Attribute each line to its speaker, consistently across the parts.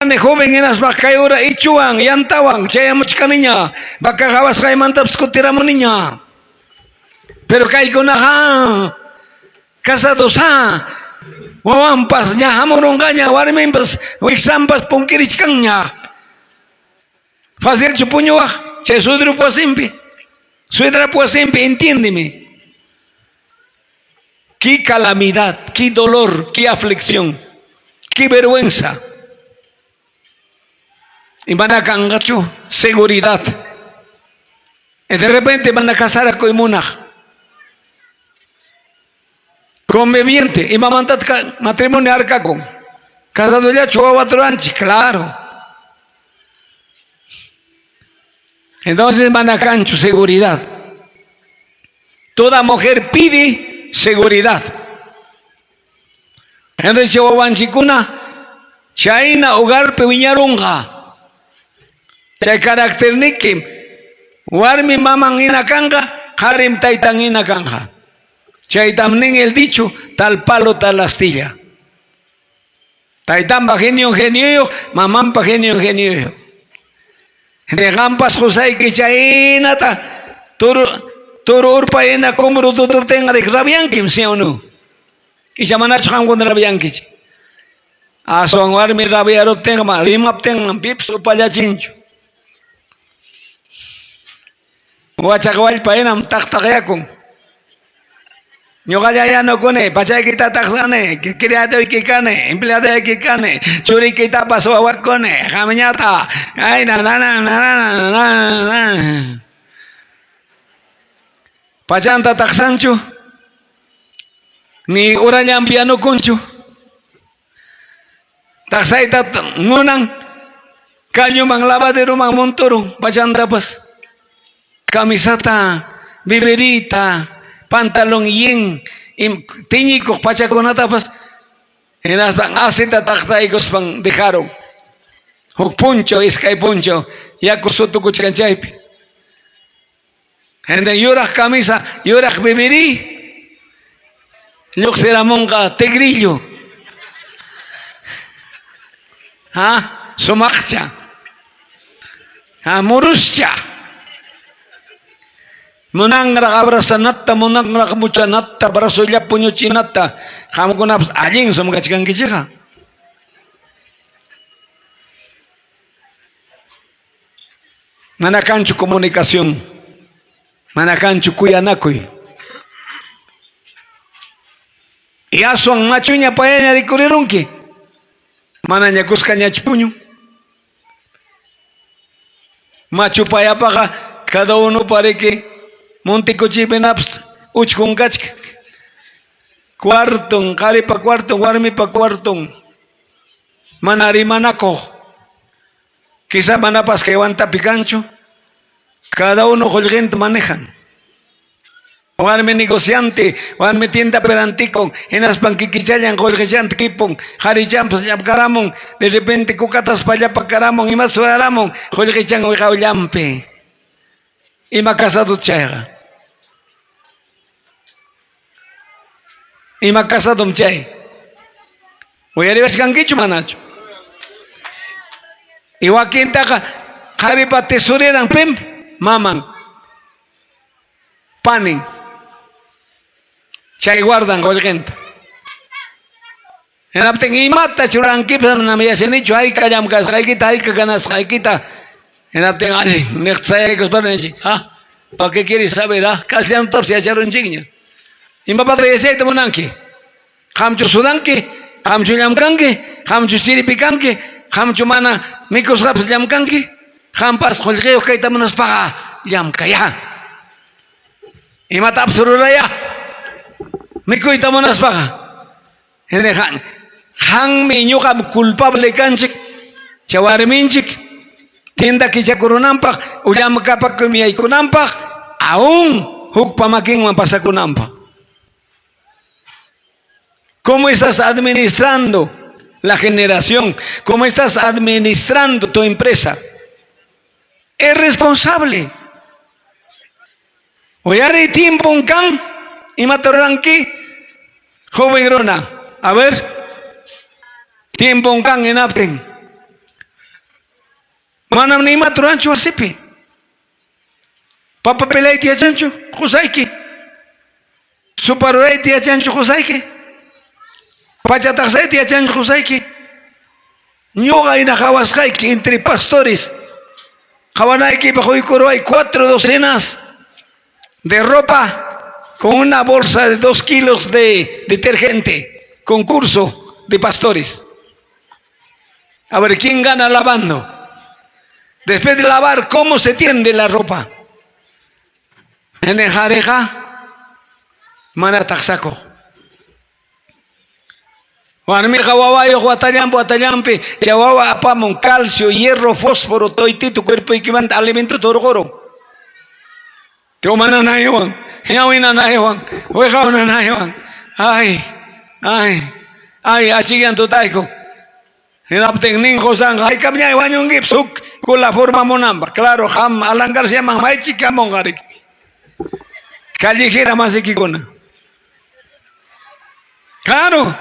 Speaker 1: Kani joven hinaspa kay hora ichuwan yantawan chayamuchkaniña, vaca qawasqaymantapas kutiramuniña. Pero kaykunaqa casados ha, wawanpas ña hamurunqaña, warminpas wiksanpas punkirichkanña. Facilchu puñuwaq chay suedrupa wasinpi, suedrapa wasinpi, entiéndeme. Qué calamidad, qué dolor, qué aflicción, qué vergüenza. Y mana kanqachu seguridad. Y de repente mana casarakuy munaq. Conviviente, imamantataq matrimonio harkakun? Casadollachu wawata ruranchik? Claro. Entonces mana kanchu seguridad. Toda mujer pide seguridad. Entonces wawanchikuna chayna hogarpi wiñarunqa. Chay caracterniki warmi maman hina kanqa, qarim taytan hina kanqa. Chaytam nin el dicho, tal palo tal astilla. Taytanpa genion genioyuq, mamanpa genion genioyuq. Qampas qusayki chaynata turu turu urpa hina kumru tutuptinqa rabiankim, ¿sí o no? Icha manachu qamkuna rabiankichik? Aswan warmi rabiaruptinqa rimaptinqa pipas upallachinchu. Wachaq wallpa hinam taqtaqyakun. Ñuqalla yanukuni, pachaykita taqsani, criadoyki kani, empleadoyki kani, churiykitapas wawakuni, qamñata, ay na na na na na na na. Pachanta taqsanchu? Ni urallanpi yanukunchu? Taqsayta munan, cañoman lavaderoman monturun pachantapas. Camisata, beberita, pantalón yen, tiñikuq pachakunatapas hinaspan asita taqtaykuspan dejaron. Huk punchaw, iskay punchaw yaku sutukuchkan chaypi. Hinaptin yuraq camisa, yuraq beberí lluqsiramunqa tigrillo. Ha, sumaqcha. Ha, muruscha. Munanraq abrazanata, munanraq muchanata, brazolla puñuchinata. Qamkunapas allin sumkachkankichikqa. Mana kanchu comunicación, mana kanchu kuyanakuy. Y aswan machuña payaña rikurirunki, manaña kuskañachu puñun. Machu payapaqa cada uno pariki montikuchipinapas uchkun kachka. Cuarton, qharipa cuarton, warmipa cuarton. Mana rimanakuq. Quizá manapas kay wantapi kanchu. Cada uno qullqinta manejan. Warmi negociante, warmi tiendapi rantikun, hinaspan kikichallan qullqichanta kipun, qarichanpas llamkaramun, de repente kukatas pallapakaramun, imas ruraramun, qullqichan wiqawllanpi. Ima casado chayqa? Ima casadom chay? Uyariwachkankichu manachu? Y wakintaqa qharipa tesoreran pim? Maman. Panin. Chay guardan qullqinta. Hinaptin imata churankipas manam yachanichu hayka llamkasqaykita, hayka ganasqaykita. Hinaptin allin niq sayaykuspa ninchik, ha? ¿Para qué quieres saber? Ah, castellanotapas yacharunchikña. Imapataq yachayta munanki? Qamchu sudanki? Qamchu llamkanki? Qamchu chiripi kanki? Qamchu mana mikusqapas llamkanki? Qampas qullqiyuq kayta munaspaqa llamkayá. Imatapas rurayá. Mikuyta munaspaqa. Qanmi ñuqam culpable kanchik chay warminchik tienda kichakurunanpaq o llamkapakuyman yaykunanpaq aún hukpa makinman pasakunanpaq. ¿Cómo estás administrando la generación? ¿Cómo estás administrando tu empresa? Es responsable. Uyariy tiempon kan, imata ruranki? Joven runa, a ver, tiempon kan hinaptin. Manam ni imata ruranchu wasipi. Papa pelayta yachanchu qusayki? Sopa rurayta yachanchu qusayki? Pacha taqsayta yachanchu qusayki? Ñuqa hina qawasqayki entre pastores qawanaykipaq uykuruway cuatro docenas de ropa con una bolsa de 2 kilos de detergente. Concurso de pastores. A ver, ¿quién gana lavando? Después de lavar, ¿cómo se tiende la ropa? En el jareja, mana taqsakuq. Warmiqa wawayuq watallanpi watallanpi chay wawa apamun calcio, hierro, fósforo, toytito cuerpoykimanta alimentuta hurqurun. Uma nanaywan, ñawi nanaywan, wiqaw nanaywan. Ay, ay, ay, achikyan tutayku. Hinaptin nin qusanqa haykapñay wañunkipas huk kula formamunanpaq. Claro, qam Alan Garciaman maychika hamunqa riki. Callejera masikikuna. Claro,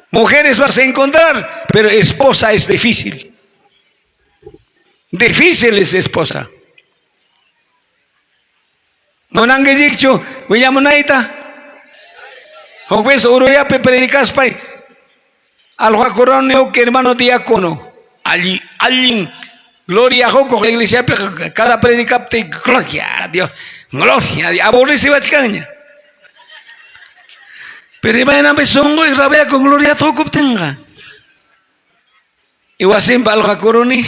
Speaker 1: mujeres vas a encontrar, pero esposa es difícil. Difícil es esposa. Munankichikchu willamunayta? Huk vez Uruyapi predicaspay alqakuruni huk hermano diácono. Alli, allin gloria hukuq iglesiapi cada predicaptiy gloria a Dios, gloria a Dios. Aburrisiwachkanña. Pero imaynanpi sunquy rabiakun gloriata hukuptinqa. Y wasinpa alqakuruni.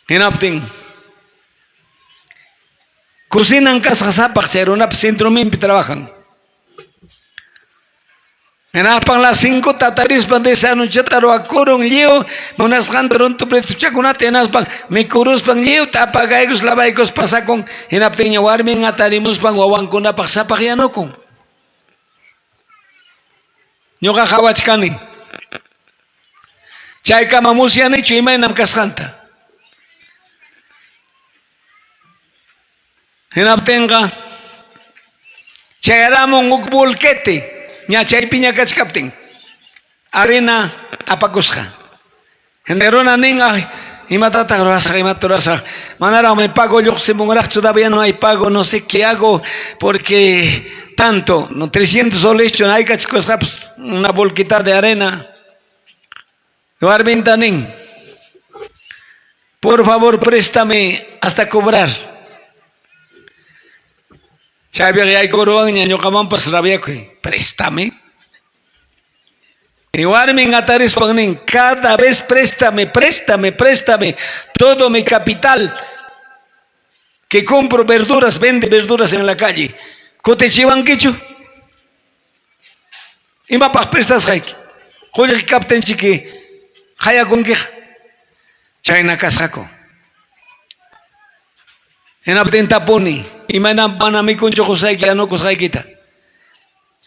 Speaker 1: Hinaptin cocinan kasqa sapaq chay runapa centrominpi trabajan. Hinaspan las 5 tatarispan desayunochata ruwakurun lliw munasqanta runtu prietuchakunata hinaspan mikuruspan lliwta apagaykus lavaykus pasakun hinaptinña warmin atarimuspan wawankunapaq sapaq yanukun. Ñuqa qawachkani. Chaykama musyanichu imaynam kasqanta. Hinaptinqa chayaramun huk volquete ña chaypiña kachkaptin harina apakusqa. Runa nin, ay, imatataq rurasaq, imata rurasaq. Manaraqmi pago lluqsimunraqchu, todavía no hay pago, no sé qué hago, porque tanto, no 300 soles, haykach una volquita de arena. Warminta nin, por favor, préstame hasta cobrar. Chaypiqa yaykuruwanña ñuqamanpas rabiakuy, préstame. Y warmin atarispan nin, cada vez préstame, préstame, préstame todo mi capital que compro verduras, vende verduras en la calle. Kutichiwankichu? Imapaq prestasqayki? Qullqi kaptinchiki qayakunkiqa. Chayna kasqaku. Hinaptin tapuni, imaynam mana mikunchu qusayki yanukusqaykita?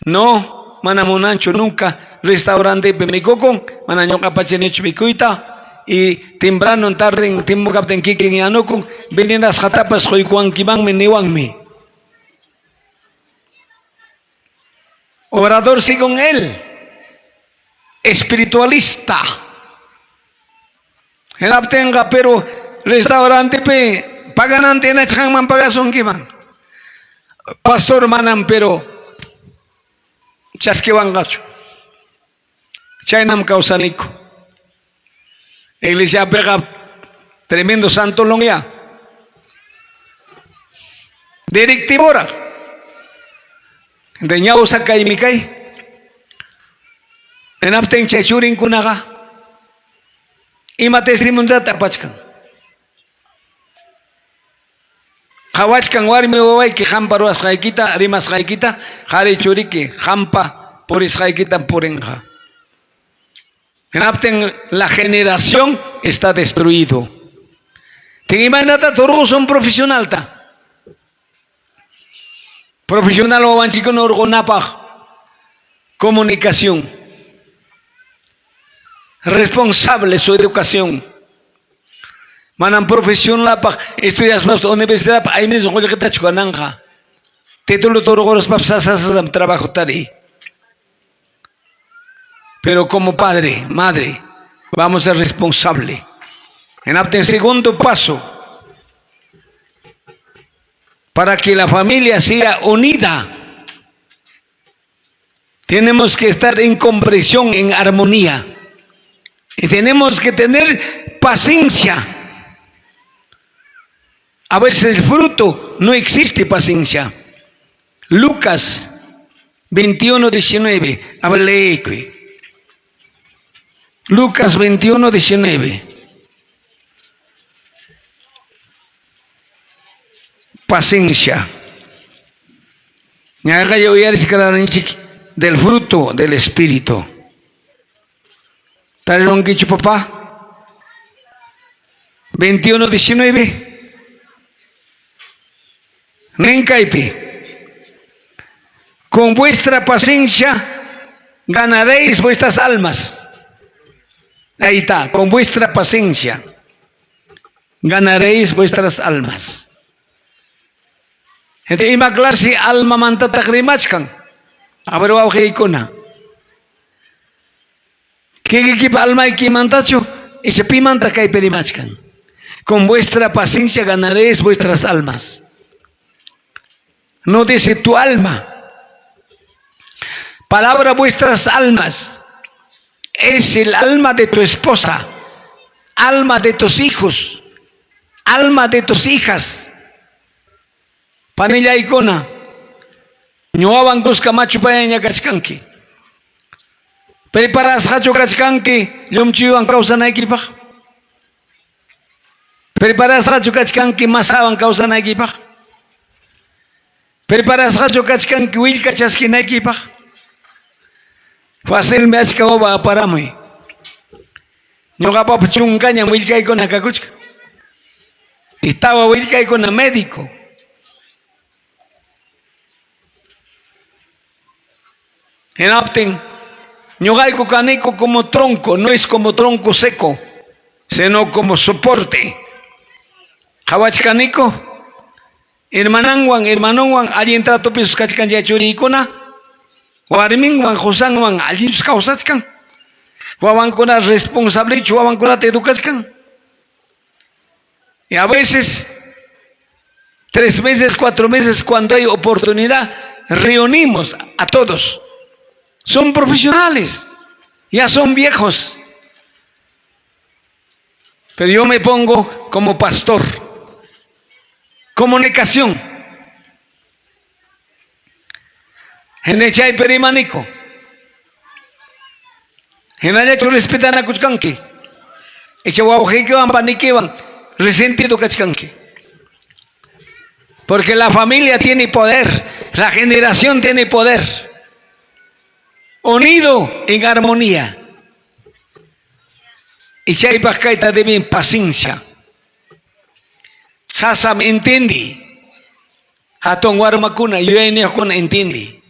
Speaker 1: No, mana munanchu nunca restaurantepi mikukun, mana ñuqapachinichu mikuyta y temprano tarden timpu kaptin kikin yanukun, venenasqatapas quykuwankimanmi niwanmi. Obrador según él, espiritualista. Hinaptinqa pero restaurantepi pagananta hinachqanman pagasunkiman. Pastor manam pero chaskiwanqachu. Chaynam kawsaniku. Iglesiapiqa tremendo santolón ya. Directivora. De ñawsa kaymi kay. Hinaptin chay churinkunaqa ima testimoniotataq apachkan? Qawachkan warmi wawayki qampa ruwasqaykita, rimasqaykita, qari churiki qampa purisqaykitam purinqa. Hinaptin la generación está destruido. Tin imaynata hurqusun profesionalta? Profesional wawanchikkuna hurqunapaq comunicación. Responsable su educación. Manam profesionalpaq estudiaspapas universidadpaq ahí mismo qullqitachu gananqa. Título hurquruspapas sasa sasam trabajo tariy. Pero como padre, madre, vamos a ser responsable. Hinaptin segundo paso, para que la familia sea unida, tenemos que estar en comprensión, en armonía. Y tenemos que tener paciencia. A veces el fruto no existe paciencia. Lucas 21, 19. A ver, lee. Lucas 21, 19. Paciencia. Del fruto del Espíritu. Tarirunkichu papá? 21, 19. Nin kaypi. Con vuestra paciencia ganaréis vuestras almas. Ahí está, con vuestra paciencia ganaréis vuestras almas. Gente, ima clase alma mantataq rimachkan. A ver, wawqiykuna. Kikikipa almaykimantachu icha pimanta kaypi rimachkan. Con vuestra paciencia ganaréis vuestras almas. No dice tu alma. Palabra vuestras almas es el alma de tu esposa, alma de tus hijos, alma de tus hijas. Panillaykuna, ñuqawan kuska machu payaña kachkanki. Preparasqachu kachkanki llumchuywan kawsanaykipaq? Preparasqachu kachkanki masawan kawsanaykipaq? Preparasqachu kachkanki willka chaskinaykipaq? Facilmi achka wawa aparamuy. Ñuqapapas chunkañam willkaykuna kakuchkan. Y tawa willkaykuna médico. Hinaptin, ñuqayku kaniku como tronco, no es como tronco seco, sino como soporte. Qhawachkaniku, hermananwan, hermanonwan allin tratopisus kachkan chay churiykuna, warminwan, qusanwan allinchus kawsachkan, wawankuna responsablechu wawankunata educachkan. Y a veces, 3 meses, 4 meses, cuando hay oportunidad, reunimos a todos. Son profesionales, ya son viejos. Pero yo me pongo como pastor. Comunicación. Hinachay perimanico. Hinallachu respetanakuchkanki. Icha wawqiykiwan panikiwan resentido kachkanki. Porque la familia tiene poder, la generación tiene poder. Unido en armonía. Y chaypaq kayta deben paciencia. Sasam entendí. Hatun warmakuna, yuyayniyuqkuna entendí.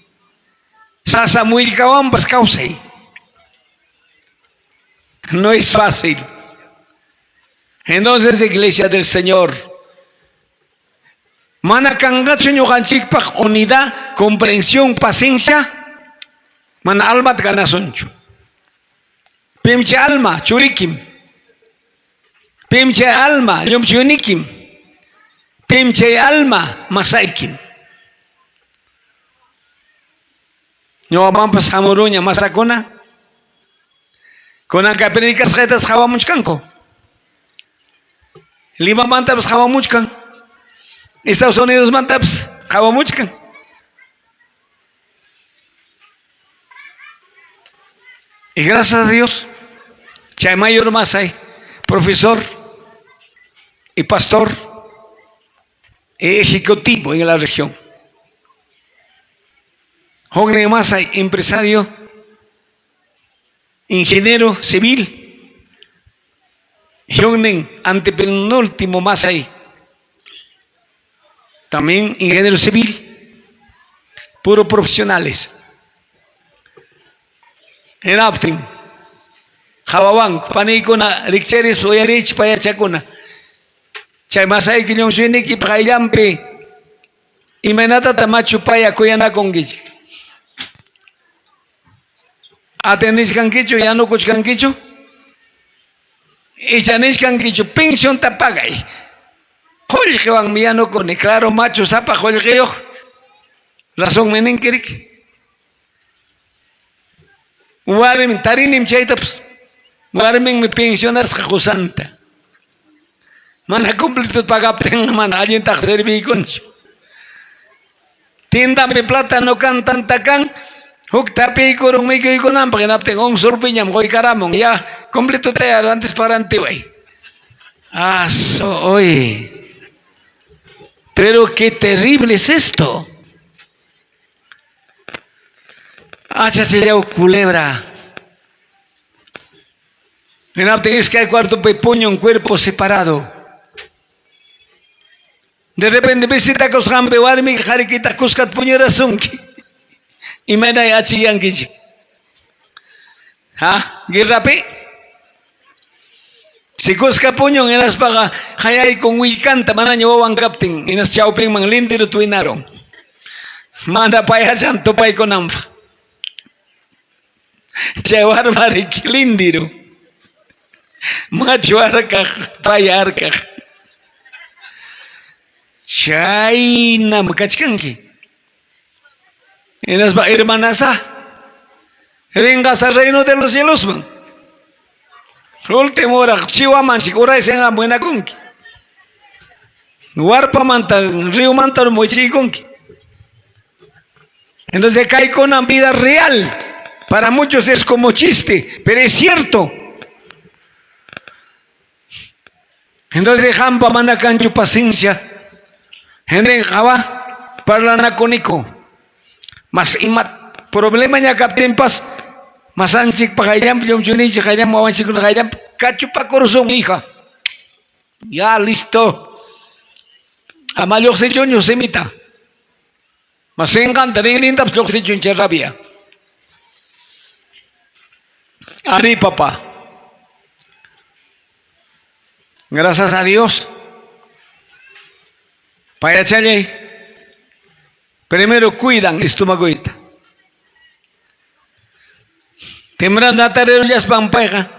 Speaker 1: Sasam willkawanpas kawsay. No es fácil. Entonces, Iglesia del Señor, mana kanqachu ñuqanchikpaq unidad, comprensión, paciencia, mana almata ganasunchu. Pim chay alma, churikim. Pim chay alma, llumchuynikim. Pim chay alma, masaykim. Ñuqamanpas hamuruña masakuna. Kunanqa predicasqaytas qhawamuchkanku. Limamantapas qhawamuchkan. Estados Unidosmantapas qhawamuchkan. Y gracias a Dios, chay mayor masay, profesor y pastor y ejecutivo en la región. Huknin masay, empresario, ingeniero civil. Huknin antepenúltimo masay, también ingeniero civil, puro profesionales. Hinaptin, qhawawanku, paniykuna rikcharispa uyariychik payachakuna. Chay masayki llumchuyniki qayllanpi imaynatataq machu paya kuyanakunkichik? Atendishkankichu, yanukuchkankichu? Icha nichkankichu pensionta pagay. Qullqiwanmi yanukuni, claro machu sapa qullqiyuq. Razonmi ninki riki. Warmin tarinim chaytapas. Warminmi pensionasqa qusanta. Mana completo pagaptinqa mana allintaq serviykunchu. Tiendapi plátano kan tanta kan huk tapiykurun mikuykunanpaq hinaptin un sulpiñam quykaramun ya completotaya rantispa rantiway. Asu uy. Pero qué terrible es esto. Achachallaw culebra. Hinaptin iskay cuartopi puñun cuerpo separado. De repente visitakusqanpi warmiki qharikita kuskata puñurasunki. Imaynay achikyankichik? Ha? Guerrapi? Si kuska puñun hinaspaqa qayaykun willkanta manaña wawan kaptin hinas chawpinman lindero twinarun. Mana payachan tupaykunanpaq. Chay warmariki lindiru. Machu harkaq, paya harkaq. Chaynam kachkanki. Hinaspa hermanasa rinqasa reino de los cielosman. Último hora chiwamanchik uraysinqa munakunki. Warpamanta ríomanta muchiykunki. Entonces una vida real. Para muchos es como chiste, pero es cierto. Entonces hampa mana kanchu paciencia. Henry qhawa parlanakuniku. Mas ima problema ña kaptinpas masanchikpa qayllanpi llumchunichik qayllanpi wawanchikkuna qayllanpi kachupakurusun hija. Ya listo. Ama lluqsichunchu simita. Mas sinqanta rinrintapas lluqsichun chay rabia. Ari papá. Gracias a Dios. Payachallay. Primero cuidan estómagoyta. Temprano atarerullaspan payqa.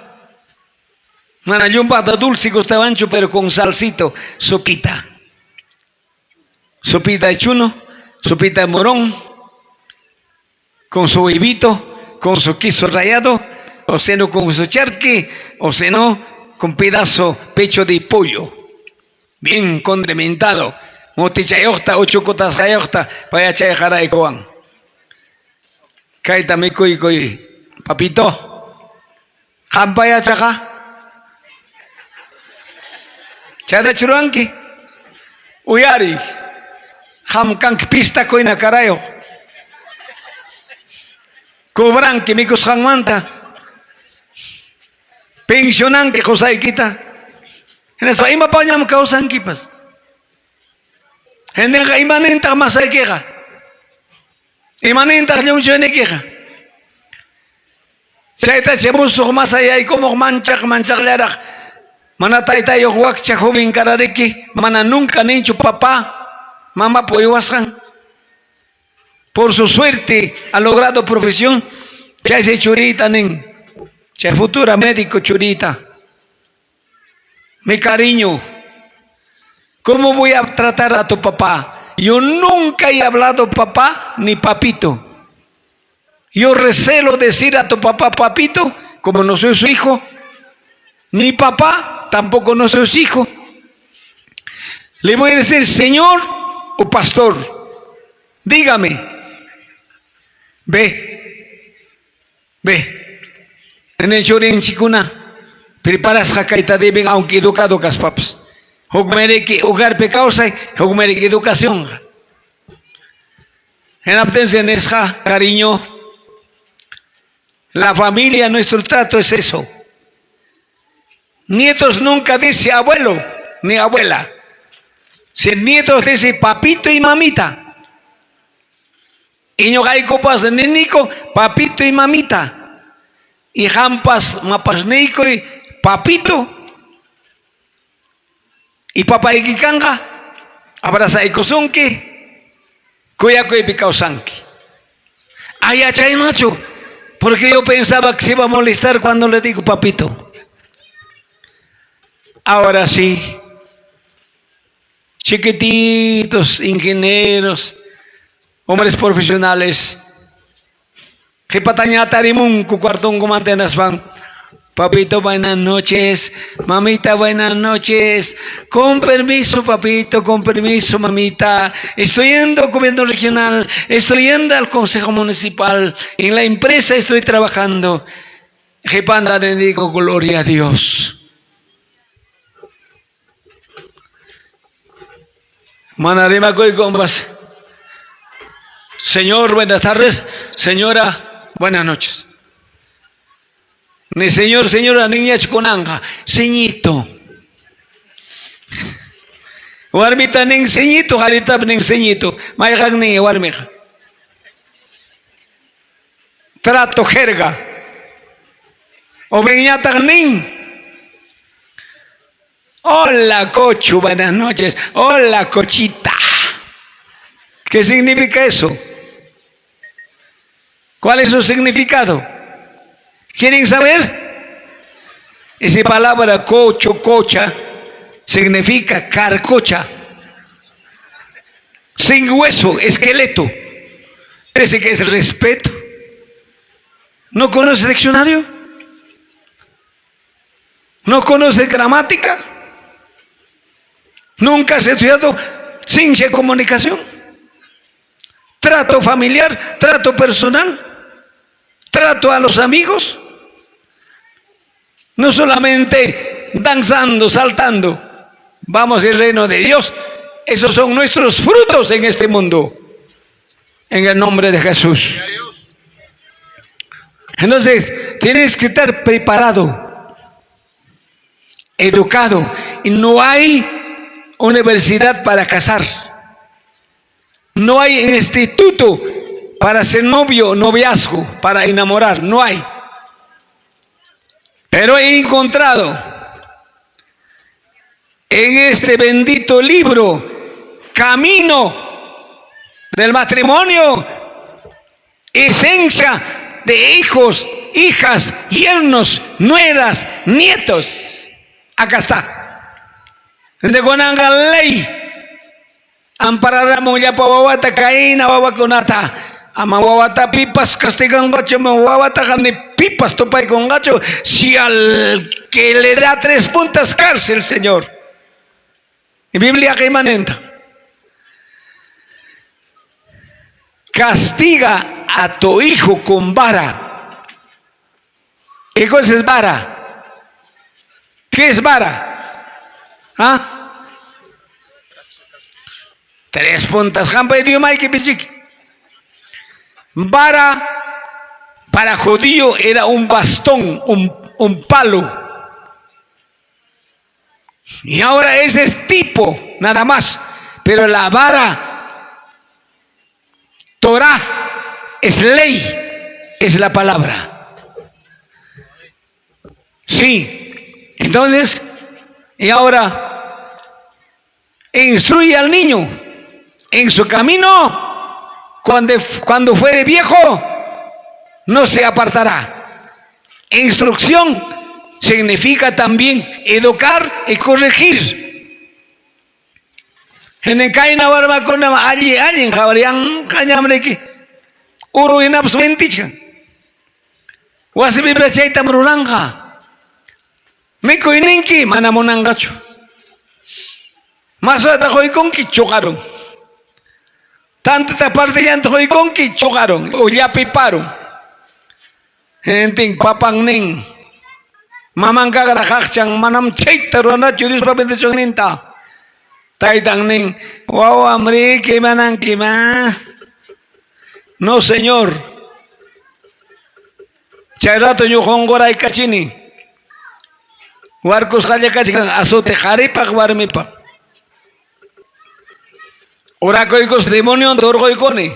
Speaker 1: Mana llumpaqta dulce gustawanchu, pero con salsito, sopita. Sopita de chuno, sopita de morón, con su huevito, con su queso rallado, o sino con su charqui, o sino con pedazo pecho de pollo, bien condimentado. Mutichayuqta o chukutasqayuqta payachay qaraykuwan. Kayta mikuykuy, papito. Qam payachaqa chaytachu ruwanki? Uyariy, qam kanki pistakuyna karayuq. Cobranki mikusqanmanta, pensionanki qusaykita, hinaspa imapañam kawsankipas. Hintinqa imanintaq masaykiqa? Imanintaq llumchuynikiqa? Chaytacha musuq masayaykumuq manchaq manchaqllaraq mana taytayuq wakcha joven karariki mana nunca ninchu papá mamapa uywasqan. Por su suerte ha logrado profesión chaysi churiyta nin chay futura médico churiyta. Mi cariño, ¿cómo voy a tratar a tu papá? Yo nunca he hablado papá ni papito. Yo recelo decir a tu papá papito, como no soy su hijo, ni papá, tampoco no soy su hijo. Le voy a decir señor o pastor, dígame, ve, ve. En churinchikuna preparasqa kayta deben, aunque educado kaspapas. Huk meriki hogarpi kawsay, huk meriki educación. Hinaptinsi nisqa, cariño, la familia, nuestro trato es eso. Nietos nunca dice abuelo ni abuela. Si nietos dice papito y mamita. Y ñuqaykupas niniku papito y mamita. Y qampas mapasniykuy papito y papayki kanqa abrazaykusunki kuyakuypi kawsanki. Ay, chaynachu, porque yo pensaba que se iba a molestar cuando le digo papito. Ahora sí, chiquititos, ingenieros, hombres profesionales, qipataña tarimunku cuartonkumanta hinaspan, papito, buenas noches, mamita, buenas noches, con permiso, papito, con permiso, mamita, estoy yendo al gobierno regional, estoy yendo al consejo municipal, en la empresa estoy trabajando. Qipanta le digo, gloria a Dios. Mana rimakuykunpas. Señor, buenas tardes. Señora, buenas noches. Ni señor, señora, niñachu kunanqa. Señito. Warmita nin señito, qharita nin señito. Mayqan nin warmiqa. Trato jerga. Jovenñataq nin. Hola, cochu, buenas noches. Hola, cochita. ¿Qué significa eso? ¿Cuál es su significado? ¿Quieren saber? Esa palabra cocho, cocha, significa carcocha. Sin hueso, esqueleto. Parece que es respeto. ¿No conoce diccionario? ¿No conoce gramática? ¿Nunca has estudiado ciencia de comunicación? ¿Trato familiar? ¿Trato personal? ¿Trato a los amigos? No solamente danzando, saltando. Vamos al reino de Dios. Esos son nuestros frutos en este mundo. En el nombre de Jesús. Entonces, tienes que estar preparado, educado. Y no hay universidad para casar. No hay instituto para ser novio, noviazgo, para enamorar. No hay. Pero he encontrado en este bendito libro, Camino del matrimonio, esencia de hijos, hijas, yernos, nueras, nietos. Acá está. De kunanqa ley ampararamun llapa wawata kayna wawakunata ama wawata pipas castiganqachu ama wawataqa ni pipas tupaykunqachu si al que le da tres puntas cárcel, Señor. Y Biblia imanenta. Castiga a tu hijo con vara. ¿Qué cosa es vara? ¿Qué es vara? ¿Ah? Tres puntas. Qampa idiomaykipichik. Vara para judío era un bastón, un palo. Y ahora ese es tipo, nada más. Pero la vara, Torah, es ley, es la palabra. Sí. Entonces, y ahora, instruye al niño en su camino, cuando fuere viejo, no se apartará. Instrucción significa también educar y corregir. Kayna warmakuna alli allin qhawariyanqañamriki uru hinapas wintichkan. Wasipipas chaytam ruranqa. Mikuyninki mana munanqachu. Masata quykunki chuqarun. Tantata partillanta quykunki chuqarun o llapiparun. Hintin papan nin. Maman kaqra qaqchan manam chayta ruranachu Diospa bendicionninta. Taytan nin, wawam riki mananki ma. No, señor. Chay rato ñuqa unquraykachini. Warkusqalla kachkan azote qharipaq warmipaq. Orakuykus demonionta hurquykuni.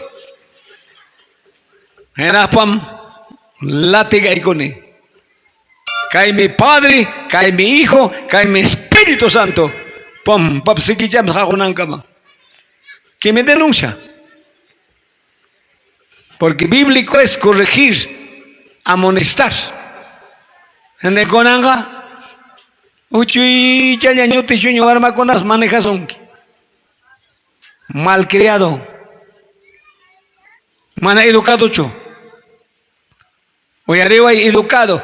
Speaker 1: Hinaspam latigaykuni. Kaymi Padre, kaymi Hijo, kaymi Espíritu Santo. Pam, papsikicham haqunankama. ¿Quién me denuncia? Porque bíblico es corregir, amonestar. Kunanqa? Uchuychalla ñuti chuñu warmakunas manejasunki. Malcriado. Mana educadochu. Uyariway educado.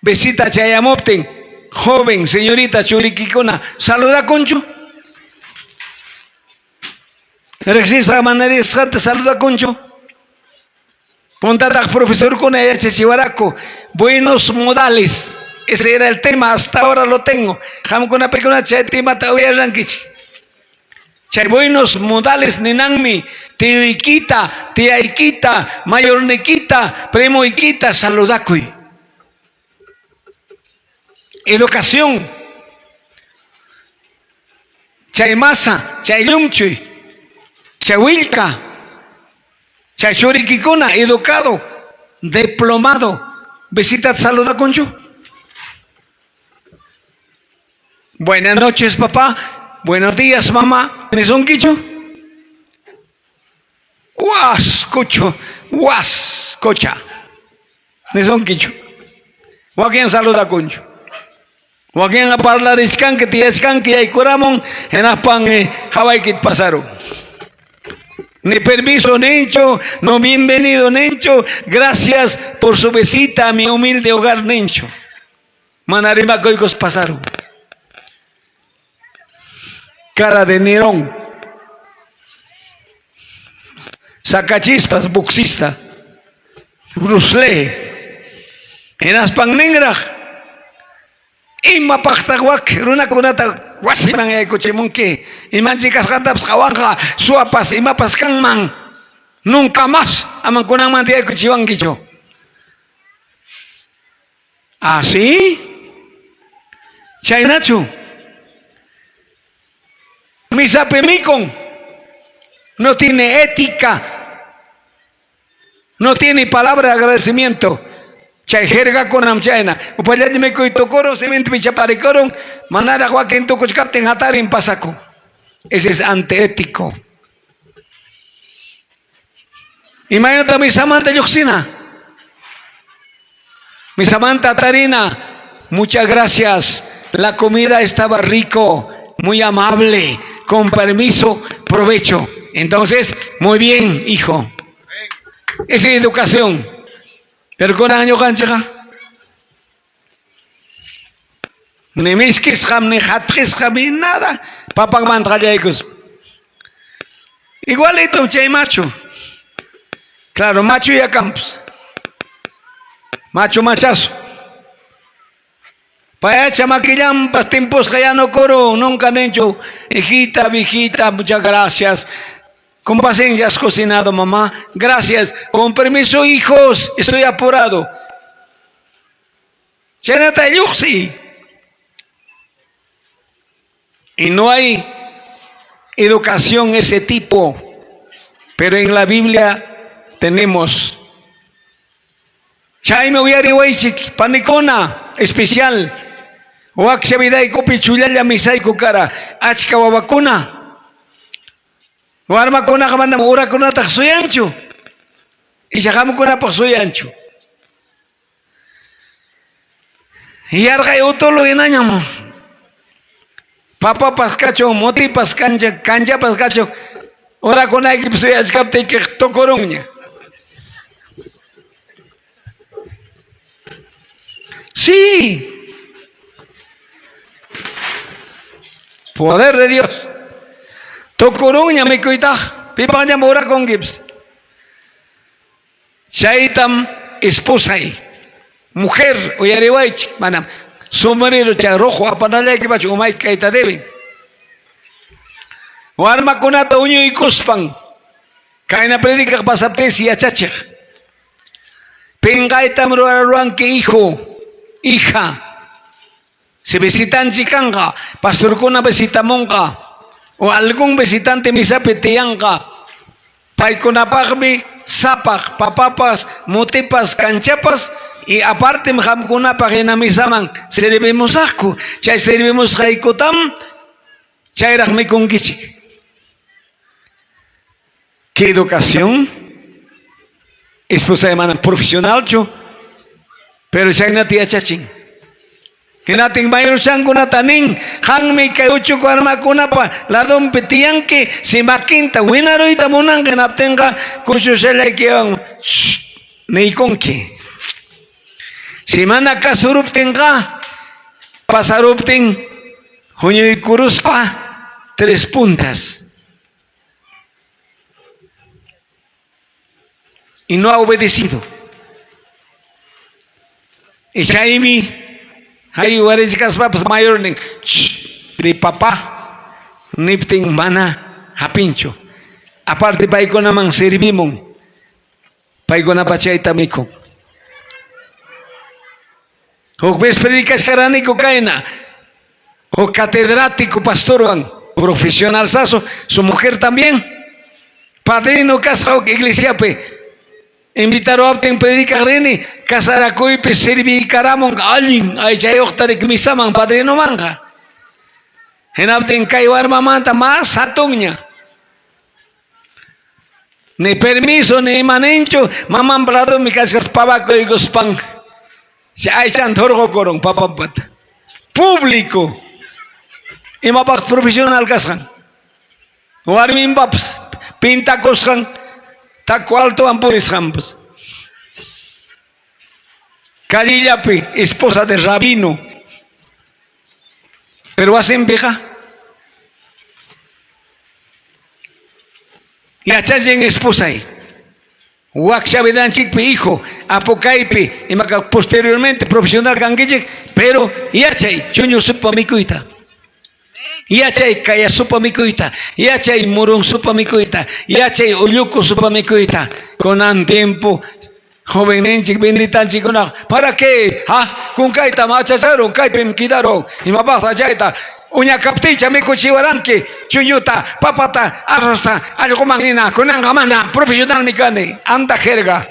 Speaker 1: Visita chayamuptin, joven, señorita, churikikuna, saludakunchu? Riqsisqa mana riqsisqata saludakunchu? Puntataq profesorkuna yachachiwaraku buenos modales. Ese era el tema, hasta ahora lo tengo. Qamkuna pikuna chay temata uyarrankichik. Chay buenos modales ninanmi tiyuykita, tiyaykita, mayornikita, primoykita saludakuy. Educación. Chay masa, chay llumchuy, chay willka, chay churikikuna educado, diplomado, visitata saludakunchu? Buenas noches, papá. Buenos días, mamá. Nisunkichu? Waskuchu, waskucha. Nisunkichu? Wakin saludakunchu. Wakinqa parlarichkanki, tiyachkanki, yaykuramun, hinaspan hawaykita pasarun. Ni permiso ninchu, no bienvenido ninchu, gracias por su visita a mi humilde hogar ninchu. Mana rimakuykus pasarun. Cara de Nerón. Sacachispas boxista. Bruce Lee. Hinaspan ninraq. Imapaqtaq wak runakunata wasiman yaykuchimunki? Imanchik kasqantapas qhawanqa, suwapas imapas kanman. Nunca más aman kunanmanta yaykuchiwankichu. Ah, sí? Chaynachu? Misapi mikun. No tiene ética. No tiene palabra de agradecimiento. Chay jergakunam chayna. Upallaña mikuy tukurun, simintupi chaparikurun, manaraq wakin tukuchkaptin hatarin pasakun. Ese es antiético. Imaynata misamanta lluqsina? Misamanta tarina. Muchas gracias. La comida estaba rico, muy amable. Con permiso, provecho. Entonces, muy bien, hijo. Esa es educación. Pero con año ñuqanchikqa ni miskisqam ni qatqisqam ni nada. Papanmanta qallaykus. Igualito chay machu. Claro, machu ya campos. Machu machazo. Payacha makillanpas timpusqa yanukuru, nunca ninchu, hijita, viejita, muchas gracias. Con paciencia has cocinado, mamá. Gracias. Con permiso, hijos, estoy apurado. Chaynata lluqsi. Y no hay educación ese tipo. Pero en la Biblia tenemos. Chaymi uyariwaychik panikuna especial. Wakcha vidaykupi chullalla misayku kara achka wawakuna. Warmakunaqa manam urakunataq suyanchu. Icha qamkunapaq suyanchu. Yarqay utulu hinañam. Papapas kachun, mutipas kancha, kanchapas kachun. Orakunaykipi suyachkaptiyki tukurunña. Sí. Poder de Dios. Tukurunña mikuytaq. Pipaqñam orakunkipas. Chaytam esposay, mujer, uyariwaychik, manam sombrero chay rojo apanallaykipachu umayki kayta deben. Warmakunata uñuykuspan kayna predicaq pasaptinsi yachachiq. Pinqaytam ruwaruwanki hijo, hija. Si visitanchik kanqa, pastorkuna visitamunqa o algún visitante misapi tiyanqa, paykunapaqmi sapaq papapas, mutipas, kanchapas y apartem qamkunapaq hina misaman servimusaqku. Chay servimusqaykutam chayraq mikunkichik. ¿Qué educación? Esposa manam profesionalchu, pero chaynata yachachin. Hinatin mayorchankunata nin, qanmi kay uchuku warmakunapa ladonpi tiyanki, si makinta winaruyta munanqa hinaptinqa kuchushallaykiwan niykunki. Si mana kasuruptinqa pasaruptin huñuykuruspa tres puntas. Y no ha obedecido. Y chaymi hay warichkaspapas mayornin de papá niptin mana hapinchu. Aparte paykunaman servimun. Paykunapa chayta mikun. Huk vez predicashkaraniku kayna, huk catedrático pastorwan, profesional saso, su mujer también, padrino kasqa huk iglesiapi, invitaruwaptin predicaq rini, casarakuypi serviykaramun allin aychayuqta rik misaman padrinomanqa. Hinaptin kay warmamanta mas hatunña. Ni permiso ni ima ninchu, mamanpa ladonmi kachkas pavakuykuspan chay aychanta hurqukurun papanpata. Público. Imapaq profesional kasqan. Warminpapas pintakusqan, taco altowan purisqanpas. Callellapi esposa de rabino. Pero wasinpiqa yachachin esposay. Wakcha vidanchikpi hijo, apu kaypi, imaka posteriormente profesional kankichik, pero yachay chuñu sopa mikuyta. Yachay kaya sopa mikuyta, yachay murun sopa mikuyta, yachay ulluku sopa mikuyta. Kunan tiempo jovenninchik benditanchikkunaqa para qué? Ha, kunkayta machacharun, kaypim quidarun, imapaqtaq chayta uña kaptiycha mikuchiwaranki chuñuta, papata, arrozta, allquman hina, kunanqa mana profesionalmi kani, anda jerga.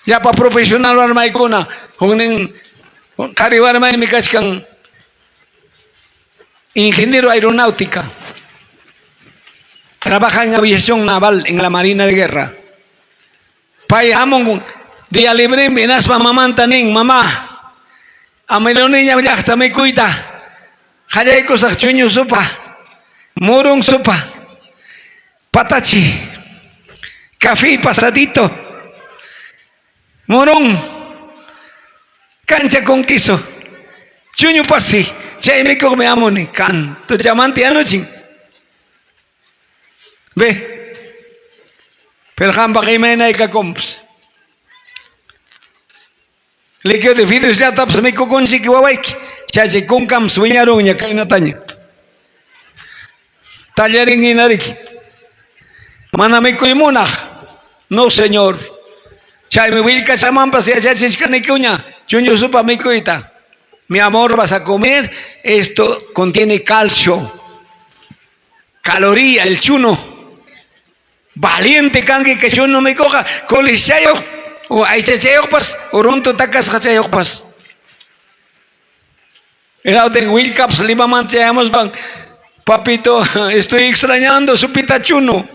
Speaker 1: Llapa profesional warmaykuna, huknin qhari warmaymi kachkan ingeniero aeronáutica. Trabaja en aviación naval en la Marina de Guerra. Pay hamun día libre hinaspa mamanta nin, mamá, amiruniña llaqta mikuyta, qallaykusaq chuñu sopa, murun sopa, patachi, café pasadito, murun, cancha con queso, chuñu pasi, chay mikuqmi hamuni, kantuchamanta yanuchin. Ve, pero qampaq imaynaykakunpas. Líquido de fideosllatapas mikukunchik wawayki, chaychi kunkampas wiñarunña kaynataña. Tallarin hinariki. Mana mikuy munaq. No, señor. Chaymi willkachamanpas yachachichkanikuña chuñu sopa mikuyta. Mi amor, vas a comer, esto contiene calcio, caloría, el chuno. Valiente kanki que chuno mikuqa kulischayuq o aychachayuqpas o runtu takasqachayuqpas. Hinaptin willkapas Limaman chayamuspan, papito, estoy extrañando sopita chuno.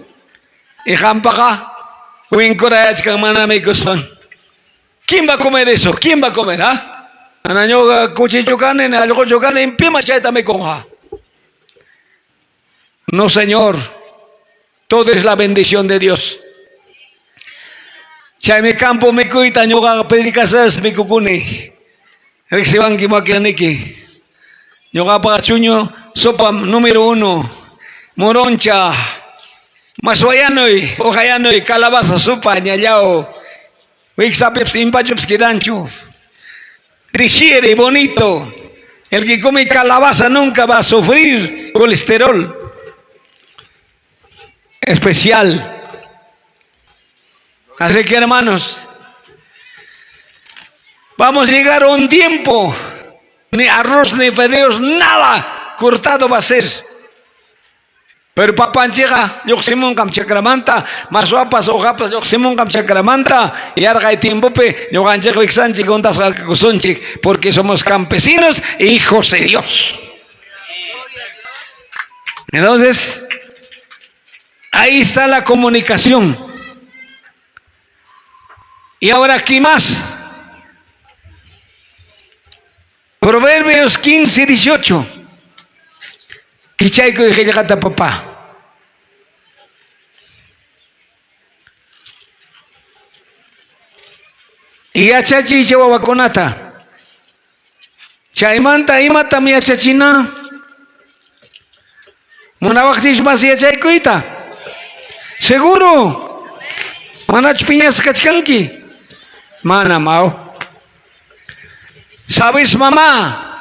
Speaker 1: Y qampaqa winkurayachkan mana mikuspan. ¿Quién va a comer eso? ¿Quién va a comer? Ah? Mana ñuqa kuchichu kani, ni allquchu kani, pima chayta mikunqa. No, Señor. Todo es la bendición de Dios. Chaymi campo mikuyta ñuqaqa predicaspas mikukuni. Riqsiwanki wakinniki. Ñuqapaqa chuñu sopa número uno. Moroncha, maswayanuy, uqayanuy, calabaza sopa, ñallao. Wiksapipas impachupas quedanchu. Digiere bonito. El que come calabaza nunca va a sufrir colesterol especial. Así que hermanos, vamos a llegar a un tiempo, ni arroz ni fideos, nada cortado va a ser. Pero papanchikqa lluqsimunqam chakramanta, maswapas uqapas lluqsimunqam chakramanta, yarqay tiempopi ñuqanchik wiksanchik huntasqa kakusunchik, porque somos campesinos e hijos de Dios. Entonces, ahí está la comunicación. Y ahora aquí más. Proverbios 15, 18. Kichaykuy qillqata papá. Yachachiy chay wawakunata. Chaymanta imatam yachachina? Munawaqchis mas yachaykuyta? Seguro? Manachu piñasqa kachkanki? Manam, aw. Sabes mamá,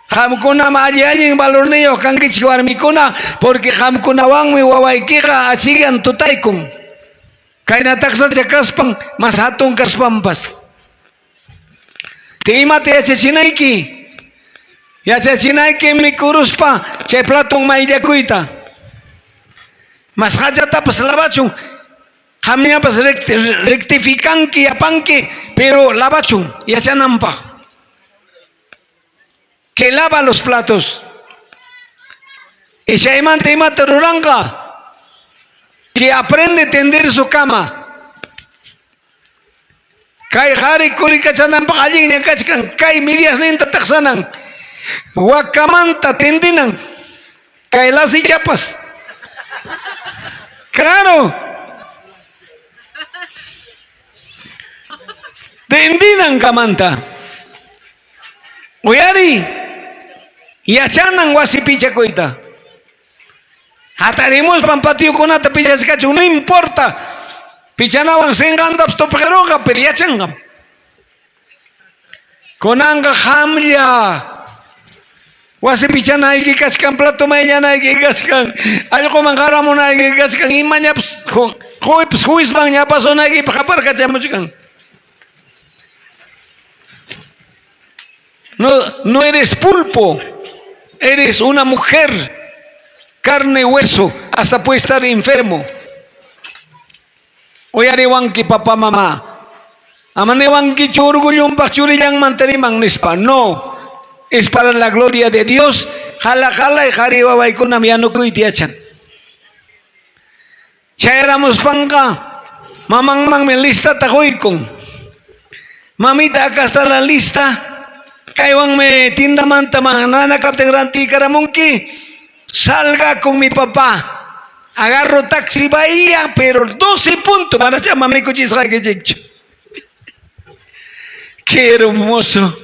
Speaker 1: qamkunam alli allin valorniyuq kankichik warmikuna, porque qamkunawanmi wawaykiqa achikyan tutaykun. Kayna taksacha kaspan, mas hatun kaspanpas. Te imata yachachinayki? Yachachinayki mikuruspa chay platon mayllakuyta. Mas hachatapas lavachun. Qamñapas rectificanki, yapanki, pero lavachun yachananpaq. Que lava los platos. Y chaymanta imata ruranqa? Que aprende a tender su cama. Kay qhari kurikachananpaq allinña kachkan, kay mediasninta taqsanan, wakamanta tendinan, kay lasichapas. Claro. Tendinan kamanta. Uyari, yachanan wasi pichakuyta. Hatarimuspan patiokunata pichachkachun, no importa. Pichanawan sinqantapas tupqirunqa, pero yachanqam. Kunanqa qamlla. Wasi pichanayki kachkan, plato mayllanayki kachkan, allquman qaramunayki kachkan, imañapas quwipas juizmanña apasunaykipaq aparkachamuchkan. No, no eres pulpo, eres una mujer, carne y hueso, hasta puede estar enfermo. Uyariwanki papá mamá. Ama niwankichu orgullonpaq churillanmanta riman nispa. No, es para la gloria de Dios. Jala jalay qhari wawaykunam yanukuyta yachan. Chayaramuspanqa mamanmanmi listata quykun. Mamita, acá está la lista. Kaywanmi tiendamanta mana kaptin rantiykaramunki. Salga con mi papá. Agarro taxi Bahía, pero 12 puntos. Manachá mamikuchisqaykichikchu. Qué hermoso.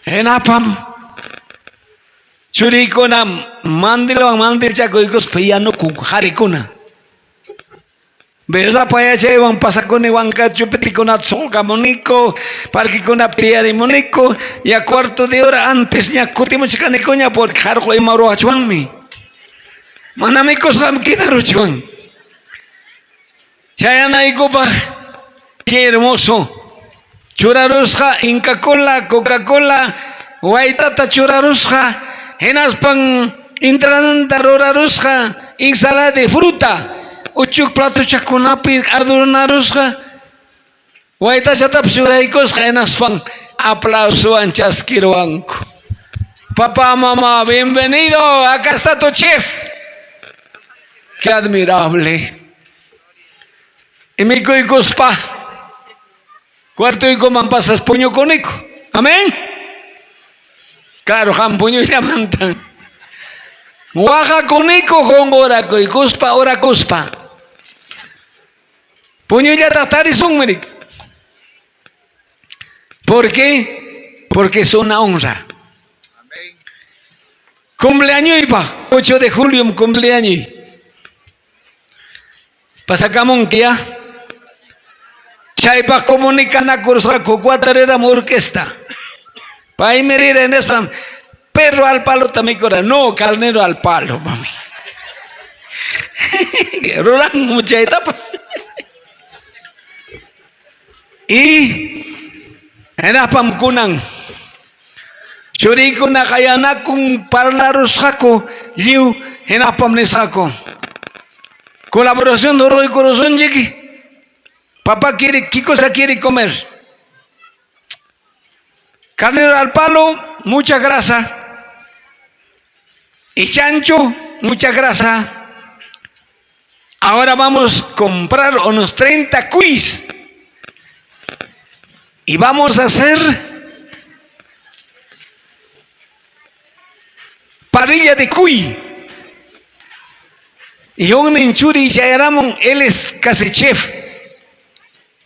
Speaker 1: Hinapam churiykuna mandilwan mandilchakuykuspa yanukun qarikuna. Verdad payachaywan pasakuni Huancacho pitikunata suqamuniku, parquekunapi tiyarimuniku, ya cuarto de hora antes ña kutimuchkanikuña porque qarqu ima ruwachwanmi. Mana mikusqam quedaruchwan. Chayanaykupaq, qué hermoso. Churarusqa Inca Cola, Coca-Cola, waytata churarusqa, hinaspan entrananta rurarusqa ensalada de fruta, uchuk platochakunapi adornarusqa, waytachatapas churaykusqa, hinaspan aplausowan chaskiruwanku. Papá, mamá, bienvenido, acá está tu chef. Qué admirable. Y mikuykuspa cuartoykuman pasas puñukuniku. Amén. Claro, qam puñullamanta. Waqakuniku qunqurakuykuspa, orakuspa. Puñullataq tarisunmi. ¿Por qué? Porque es una honra. Cumpleañoypaq, 8 de julio cumpleaños. Pasakamunki ya. Chaypaq comunicanakurusqaku cuatreram orquesta. Paymi rira hinaspa perro al palota mikura. No, carnero al palo, mami. Ruran chaytapas. Y hinaspam kunan churiykuna qayanakun parlarusqaku lliw hinaspam nisqaku colaboración ruraykurusunchik. Papá quiere, ¿qué cosa quiere comer? Carnero al palo, mucha grasa. Y chancho, mucha grasa. Ahora vamos a comprar unos 30 cuis. Y vamos a hacer Tortilla de cuy. Y huknin churi chayaramun, él es casi chef.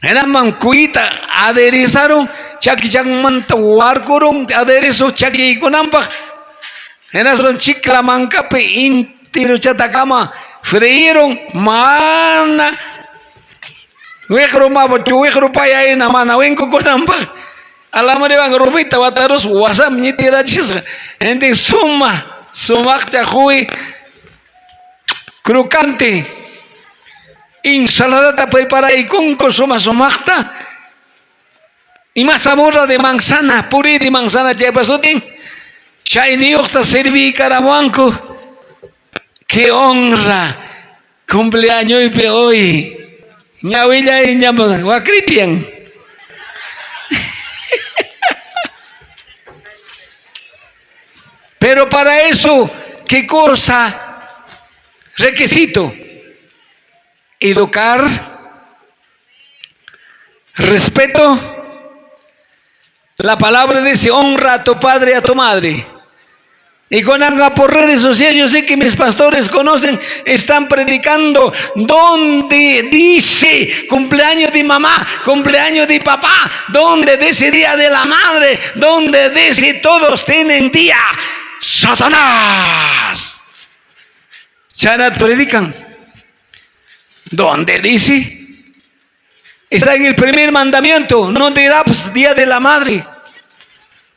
Speaker 1: Hinaman cuyita aderezarun, chakichanmanta warkurun aderezo chakiykunanpaq. Hinaspam chikla mankapi intiruchatakama freirun mana wiqru wiqru paya hina mana winkukunanpaq. Alamriwan rumita watarus wasam ñitirachisqa. Hintin suma sumaqcha huy crocante ensaladata preparaykunku suma sumaqta. Ima zamorra de manzana, puré de manzana chaypa sutin, chayniyuqta serviykaramuwanku. Qué honra cumpleañoypi hoy. Ñawillay ñam wakritian. Pero para eso, ¿qué cosa? Requisito. Educar, respeto. La palabra dice, honra a tu padre y a tu madre. Y con por redes sociales, yo sé que mis pastores conocen, están predicando donde dice cumpleaños de mamá, cumpleaños de papá, donde dice día de la madre, donde dice todos tienen día. Satanás. Chanat predican. ¿Dónde dice? Está en el primer mandamiento. No dirá pues, día de la madre.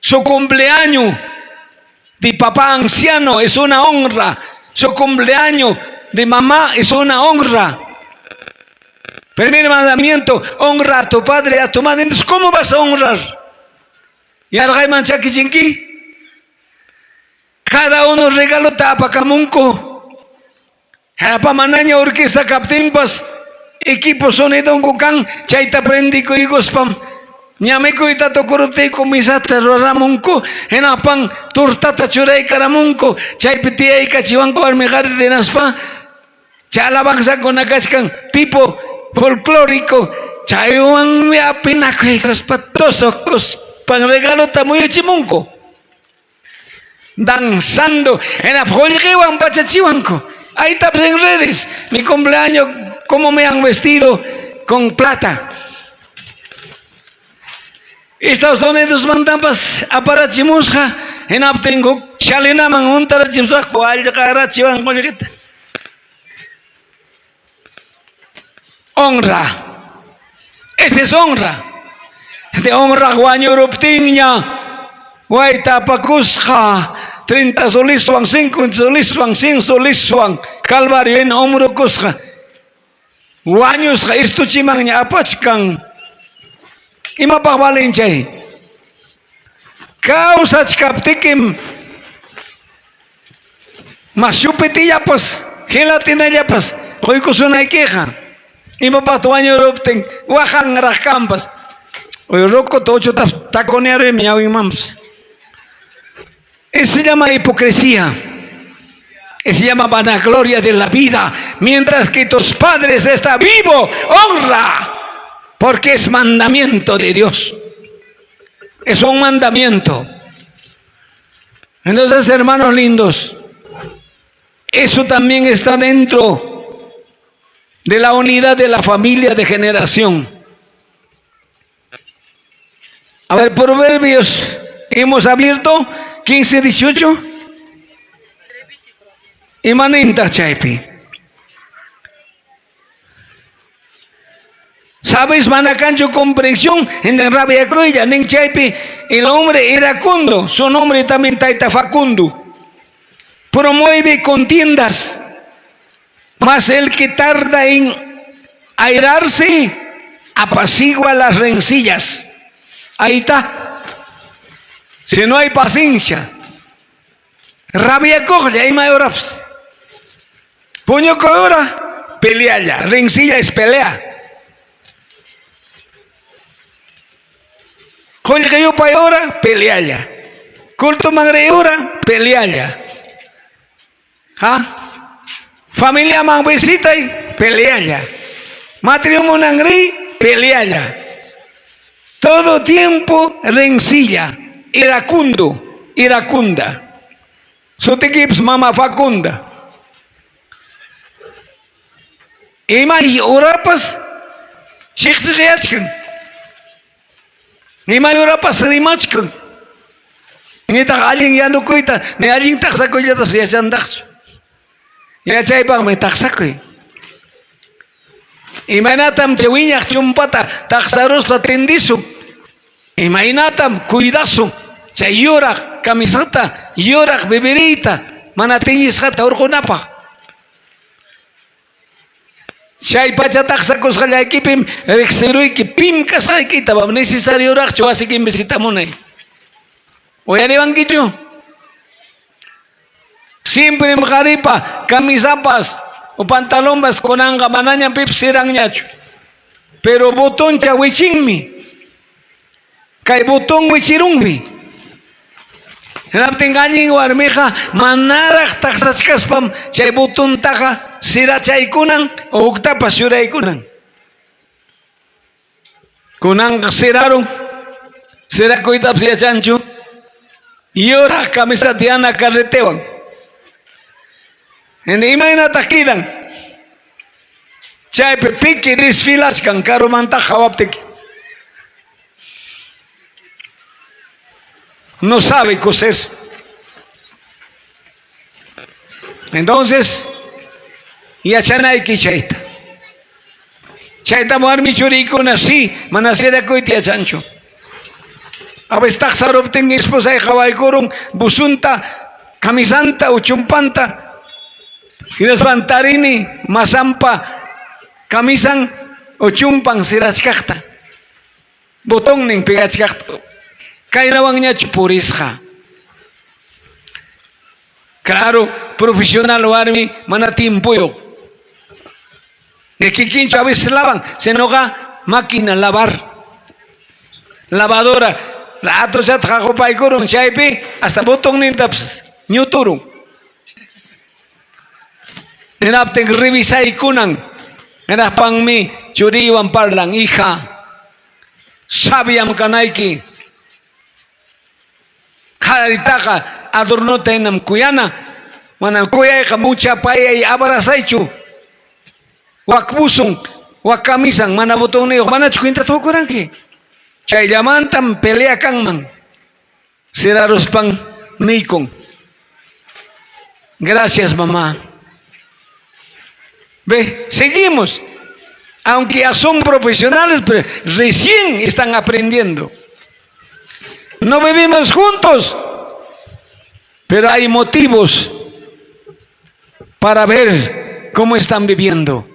Speaker 1: Su cumpleaños de papá anciano es una honra. Su cumpleaños de mamá es una honra. Primer mandamiento, honra a tu padre y a tu madre. Entonces, ¿cómo vas a honrar? ¿Y chakichinki? Cada uno regalo apakamunku. Hapa manaña orquesta kaptinpas equipo sonidonku kan chayta prendikuykuspam ñamikuyta tukuruptiyku misata ruramunku hinapan tortata churaykaramunku chaypi tiyaykachiwanku warmi qhari hinaspa chay alabanzakuna kachkan tipo folclórico chaywanmi apinakuykuspa tusukuspan regalota muyuchimunku. Danzando hina qullqiwan pachachiwanku. Ahí está en redes. Mi cumpleaños, cómo me han vestido con plata. Estados Unidos mantampas aparachimusqa hinaptin huk chalinaman huntarachimusqaku allqarachiwan qullqita. Honra. Esa es honra. De honra wañuruptinña wayta apakusqa 30 soliswan, 50 soliswan, 100 soliswan Calvario hina hombrokusqa wañusqa estuchimanña apachkan. Imapaq valen chay? Kawsachkaptikim mas chupitillapas gelatinallapas quykusunaykiqa imapaqta wañuruptin waqanraq kanpas. Uy rukuta uchuta taconearuymi ñawinmanpas. Eso se llama hipocresía. Eso se llama vanagloria de la vida. Mientras que tus padres están vivo, honra, porque es mandamiento de Dios. Es un mandamiento. Entonces, hermanos lindos, eso también está dentro de la unidad de la familia de generación. A ver, Proverbios, hemos abierto 15, 18. Imanintaq chaypi. ¿Sabes mana kanchu comprensión? En rabiakuylla nin chaypi el hombre iracundo, su nombre también Taita Facundo. Promueve contiendas, mas el que tarda en airarse apacigua las rencillas. Ahí está. Si no hay paciencia, rabiakuqlla ima horapas. Puñukuy hora, pelealla. Rencilla es pelea. Qullqi yupay hora, pelealla. Cultoman riy hora, pelealla. ¿Ah? Familiaman visitay, pelealla. Matrimonioman riy, pelealla. Todo tiempo rencilla, iracundo, iracunda. Sutikipas mama Facunda. Imay urapas chiqchiqyachkan. Imay urapas rimachkan. Nitaq allin yanukuyta, ni allin taqsakuyllatapas yachantaqchu. Yachaypaqmi taqsakuy. Imaynatam chay wiñaq chumpata taqsaruspa tendisun? Imaynatam cuidasun chay yuraq camisata, yuraq bebiriyta mana tiñisqata hurqunapaq? Chay pacha taqsakusqallaykipim riqsiruyki pim kasqaykita, necesarioraqchu wasikim visitamunay. Uyariwankichu? Siemprem qaripa camisapas o pantalonpas kunanqa manañam pipas siranñachu. Pero botoncha wichinmi. Kay botón wichirunmi. Hinaptin allin warmiqa manaraq taqsachkaspam chay botontaqa sirachaykunan o huktapas churaykunan. Kunanqa sirarun. Sirakuytapas yachanchu. Yuraq camisata yana carretewan. Imaynataq kidan? Chaypi piki desfilachkan karumanta qhawaptiki. No sabe coser. Entonces, yachanayki chayta. Chaytam warmi churiykuna sí, mana sirakuyta yachanchu. A veces taqsaruptin esposay qawaykurun busunta, camisanta o chumpanta. Hinaspan tarini masampa camisan o chumpan sirachkaqta. Botonnin pegachkaqta. Kaynawanñachu purisqa. Claro, profesional warmi mana tiempoyuq. Kikinchu a veces lavan, sinoqa máquina lavar. Lavadora, ratochata qaqupaykurun chaypi hasta botonnintapas ñuturun. Hinaptin revisaykunan. Hinaspanmi churiywan parlan, hija, sabiam kanayki. Qharitaqa adornota hinam kuyana, manam kuyayqa muchapayay abrazaychu. Wak busun, wak camisan, mana botonniyuq, manachu cuentata qukuranki? Chayllamantam pelea kanman. Siraruspan niykun. Gracias, mamá. Ve, seguimos. Aunque ya son profesionales, pero recién están aprendiendo. No vivimos juntos, pero hay motivos para ver cómo están viviendo.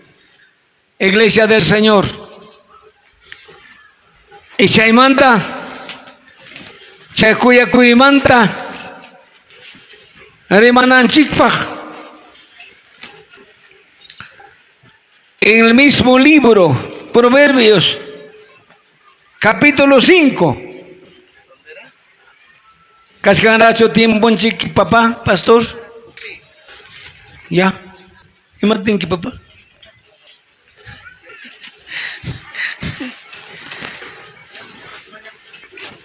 Speaker 1: Iglesia del Señor. Y chaymanta, chay kuyakuymanta rimananchikpaq. En el mismo libro, Proverbios, capítulo 5. Kachkanrachu tiemponchik, papá, pastor? Ya. Imatinki, papá?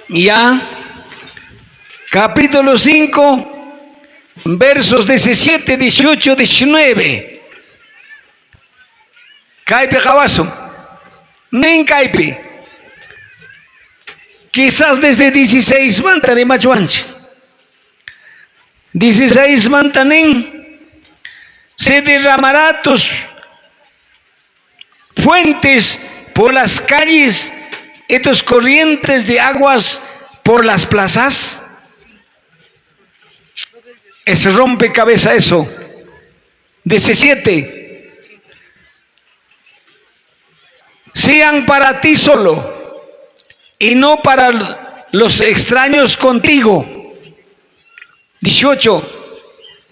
Speaker 1: Ya. Capítulo 5, versos 17, 18, 19. Kaypi qawasun. Nin kaypi. Quizás desde 16 manta rimachwanchik. 16 manta nin, se derramará tus fuentes por las calles y tus corrientes de aguas por las plazas. Es rompecabezas eso. 17. Sean para ti solo y no para los extraños contigo. 18.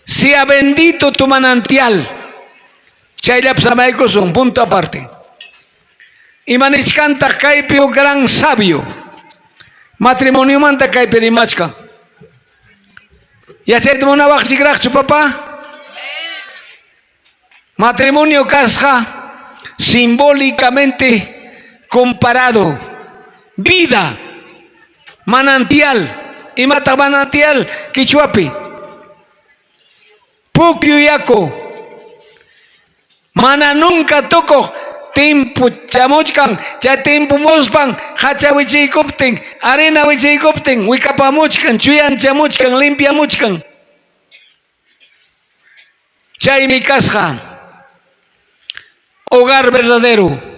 Speaker 1: Sea bendito tu manantial. Chayllapas amaykusun, punto aparte. Imanichkantaq kaypi huk gran sabio. Matrimoniomanta kaypi rimachkan. Yachayta munawaqchikraqchu, papá? Matrimonio kasqa simbólicamente comparado. Vida, manantial. Imataq manantial quichuapi? Pukyu yaku mana nunca tukuq timpu chamuchkan, chay timpumuspan hacha wichiykuptin, arena wichiykuptin wikapamuchkan, chuyanchamuchkan, limpiamuchkan. Chaymi kasqa hogar verdadero.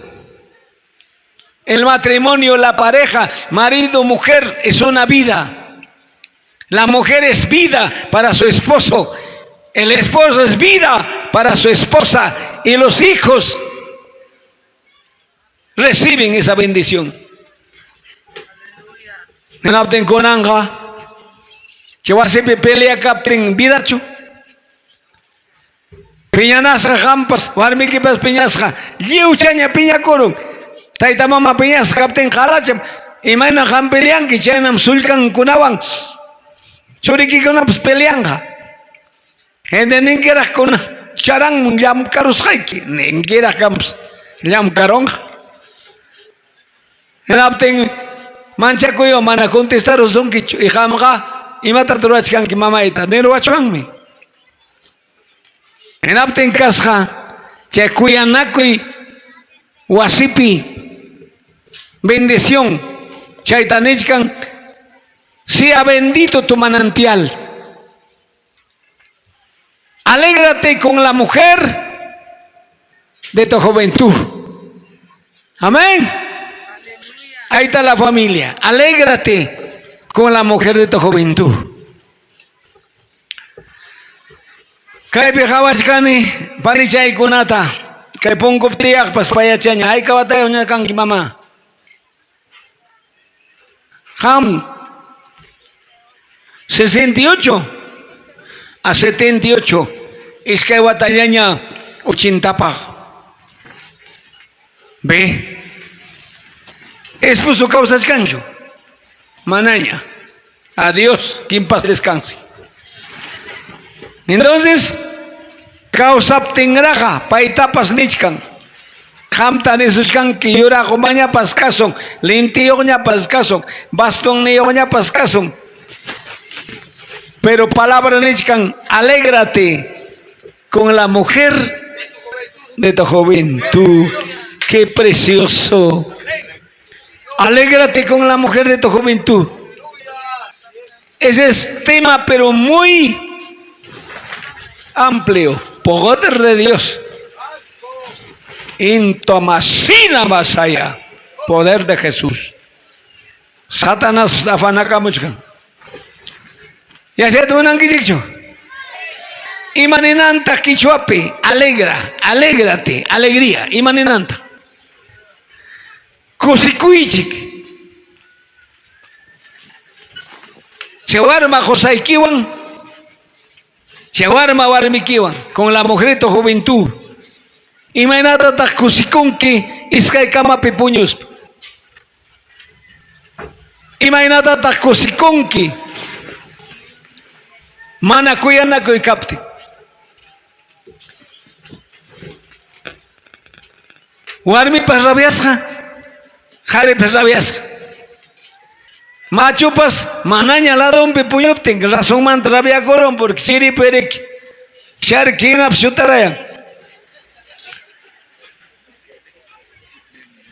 Speaker 1: El matrimonio, la pareja, marido, mujer, es una vida. La mujer es vida para su esposo. El esposo es vida para su esposa. Y los hijos reciben esa bendición. Hinaptin kunanqa chay wasipi pelea kaptin vidachu. Piñanasqa qampas, warmikipas piñasqa, lliwchaña piñakurun. Tayta mama piñasqa kaptin qaracham, imayna qam peleanki, chaynam sullkankunawan churikikunapas peleanqa. Gente ninkiraq kuna charanmun llamkarusqayki, ninkiraq qampas llamkarunqa. Hinaptin manchakuywan mana contestarusunkichu y qamqa imatataq ruwachkanki mamayta niruwachwanmi. Hinaptin kasqa chay kuyanakuy wasipi bendición chayta nichkan sea bendito tu manantial. Alégrate con la mujer de tu juventud. Amén. Ahí está la familia. Alégrate con la mujer de tu juventud. Kaypi qawachkani panichaykunata. Kay punkup tiyaqpas payachaña. Hayka watayuqña kanki mamá? Qam 68 a 78 iskay watallaña ochentapaq. Ve. Esposo kawsachkanchu? Manaña. Adiós, que en paz descanse. Entonces, kawsaptinraqa paytapas nichkan. Qamta nisuchkanki yuraq umañapas kasun, lintiyuqñapas kasun, bastonniyuqñapas kasun. Pero palabra nichkan, alégrate con la mujer de tu juventud. Qué precioso. Alégrate con la mujer de tu juventud. Ese es tema, pero muy amplio. Poder de Dios. Intomasina masaya. Poder de Jesús. Satanás afanakamuchkan. Yachayta munankichikchu? Ima ninantaq quichwapi? Alegra, alégrate, alegría. Ima ninantaq? Kusikuychik. Chay warma qusaykiwan, chay warma warmikiwan, con la mujer de tu juventud. Imaynatataq kusikunki iskay kamapi puñuspa? Imaynatataq kusikunki mana kuyanakuy kaptin? Warmipas rabiasqa, qharipas rabiasqa. Machupas manaña ladonpi puñuptin razonmanta rabiakurun porque chiripi riki charki hinapas chutarayan.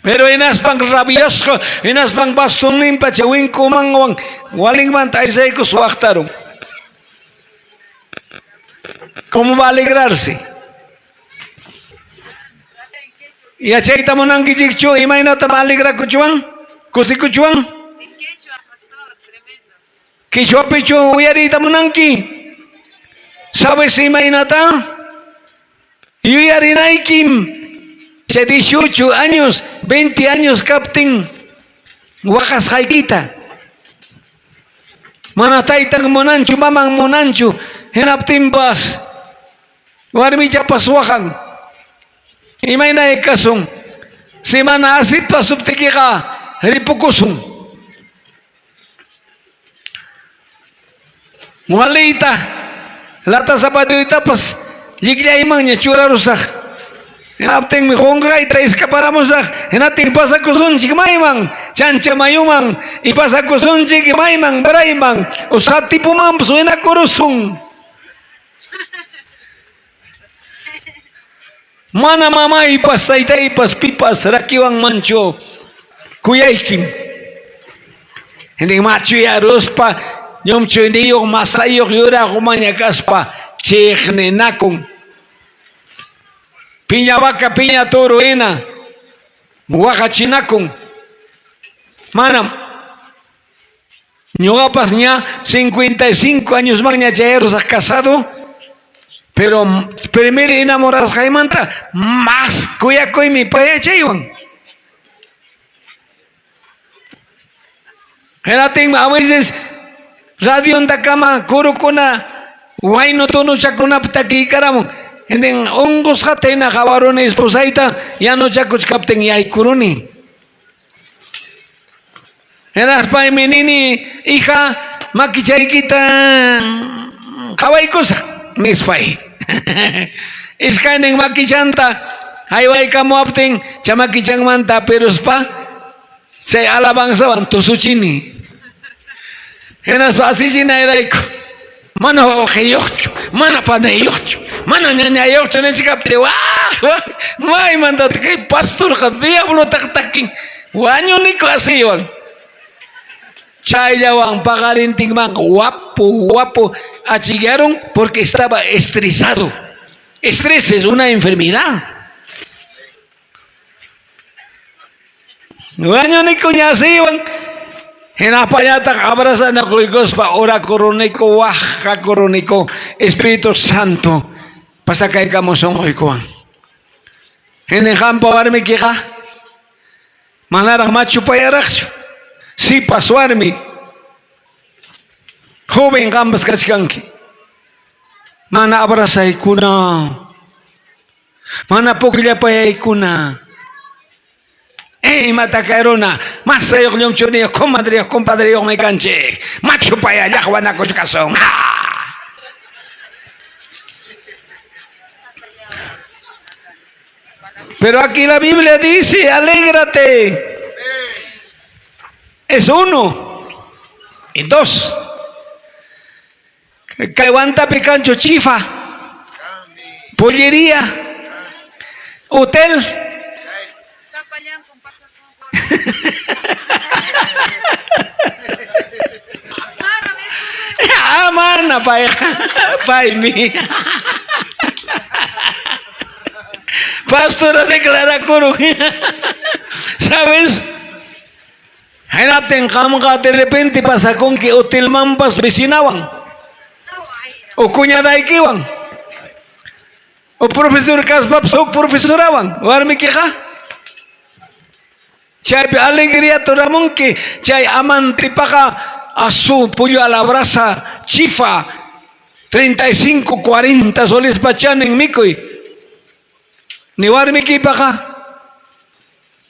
Speaker 1: Pero hinaspan rabiasqa, hinaspan bastonninpa chay winkumanwan walinmanta aysaykus waqtarun. ¿Cómo va a alegrarse? Yachayta munankichikchu imaynatam alegrakuchwan, kusikuchwan? Quichwapichu uyariyta munanki? ¿Sabes imaynata? Yuyarinaykim chay 18 años, 20 años kaptin waqasqaykita. Mana taytan munanchu, maman munanchu, hinaptinpas warmichapas waqan. Imaynay kasun? Si mana asitpa suptikiqa ripukusun. Waliyta, lata zapatuytapas llikllaymanña churarusaq. Hinaptinmi qunqayta escaparamusaq. Hinaptin pasakusunchik mayman, chancha mayuman, y pasakusunchik mayman, brayman, o satipumanpas winakurusun. Mana mamaypas, taytaypas, pipas rakiwanmanchu kuyaykim. Hinaptin machuyaruspa ñumchuyniyuq, masayuq, yuraq umaña kaspa chiqninakun. Piña vaca, piña toro hina waqachinakun. Manam ñuqapas ña 55 añosmanña chayarusaq casado, pero primer enamorasqaymanta más kuyakuymi payachaywan. Hinaptinmi a veces radiontakama kurukuna waynu tunuchakunapi takiykaramun. Hinaptin unqusqata hina qawaruni esposayta yanuchakuchkaptin yaykuruni. Hinaspaymi nini, hija, makichaykita qawaykusaq, nispay. Iskaynin makichanta haywaykamuwaptin chay makichanmanta apiruspa chay alabanzawan tusuchini. Hinaspa asichinayrayku mana wawqiyuqchu, mana panayuqchu, mana ñañayuqchu nichkaptin waq waq maymantataq kay pastorqa diablotaq takin wañuniku asiywan. Chayllawan paqarintinmanqa wapu wapu achikyarun porque estaba estresado. Estrés es una enfermedad. Wañuniku ñasiywan hinaspañataq abrazanakuykuspa orakuruniku waqakuruniku Espíritu Santo pasakaykamun sunquykuwan. Hinin qampa warmikiqa manaraq machupayaraqchu sipas warmi joven qampas kachkanki mana abrazaykuna Mana pukllapayaykuna. Imata kay runa masayuq llumchuniyuq comadreyuq compadreyuqmi kanchik. Machu payallaq wanakuchkasun. Pero aquí la Biblia dice, alégrate. Es uno y dos. Kay Huantapi kanchu chifa, pollería, hotel. Ah, mana payqa, paymi. Pastora declarakurun. ¿Sabes? Hinaptin qamqa de repente pasakunki hotelmanpas vecinawan o cuñadaykiwan o profesor kaspapas huk profesorawan warmikiqa chaypi alegría turamunki chay amantipaqa asu pollo a la brasa chifa 35 40 soles chanin mikuy ni warmikipaqa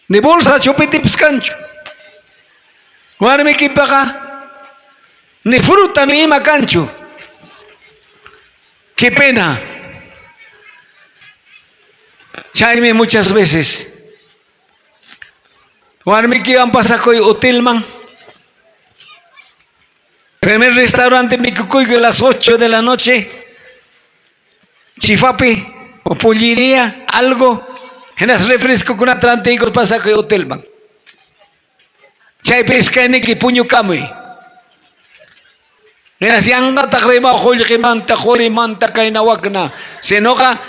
Speaker 1: Ni bolsa chupitipis kanchu. Warmikipaqa ni fruta ni ima kanchu. Qué pena. Chaymi muchas veces warmikiwan pasakuy hotelman. Primer restaurante mikukuyku a las 8 de la noche. Chifapi o pollería, algo. Hinas refrescokunata rantiykus pasakuy hotelman. Chaypi iskayniki puñukamuy. Hinas yanqataq rimaw qullqimanta, qurimanta kayna wakna. Sinoqa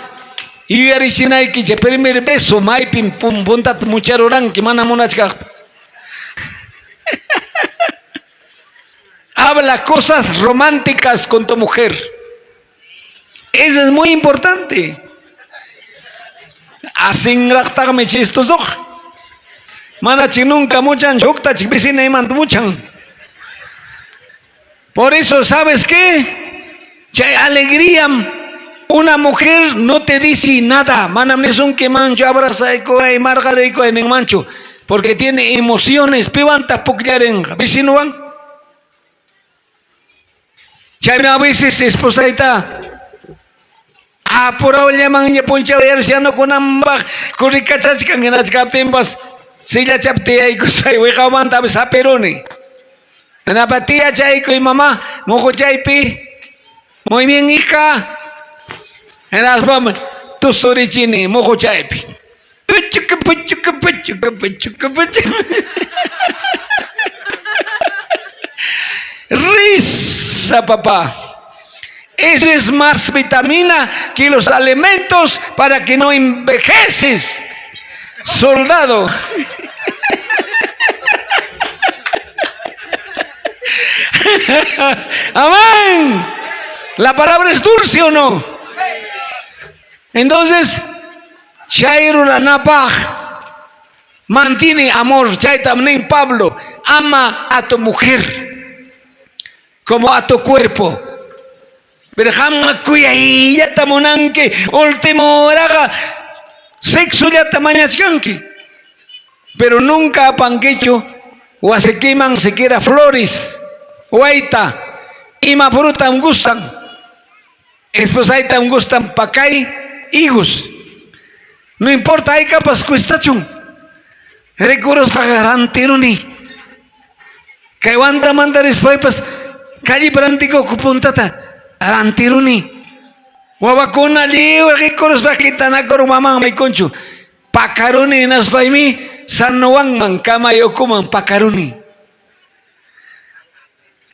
Speaker 1: yuyarichinayki chay primer beso maypim puntata mucharuranki mana munachkaqta. Habla cosas románticas con tu mujer. Eso es muy importante. Asinraqtaqmi chistosoqa. Manachik nunca muchan, huktachik vecina imanta muchan. Por eso, ¿sabes qué? Chay alegría, una mujer no te dice nada. Manam nisunki manchu, abrazaykuway, marqaraykuway ninmanchu. Porque tiene emociones. Piwantaq pukllarinqa, vecinowan. Chaymi a veces esposayta apurawllamanña punchaw yarusyanukunanpaq corrikachachkan hinachkaptinpas sillachapi tiyaykuspay wiqawmanta a veces hapiruni. Hinapa tiyachaykuy mamá muquchaypi muy bien hija. Hinaspam tusurichini muquchaypi. Puchuka puchuka puchuka puchuka puchuka. Risa, papá. Eso es más vitamina que los alimentos para que no envejeces. Soldado. Amén. ¿La palabra es dulce o no? Entonces, chay ruranapaq mantiene amor. Chaytam nin Pablo, ama a tu mujer como a tu cuerpo. Pero qamqa kuyayllata munanki, último horaqa sexollata mañachkanki. Pero nunca apankichu wasikiman siquiera flores, wayta, ima frutam gustan. Esposaytam gustan pakay higos. No importa haykapas cuestachun. Rikuruspaqa rantiruni. Kay Huantamanta rispaypas callepi rantikuq puntata rantiruni. Wawakuna lliw rikuruspa kitanakurun maman mikunchu. Pakaruni hinaspaymi San Juanman kamay ukuman pakaruni.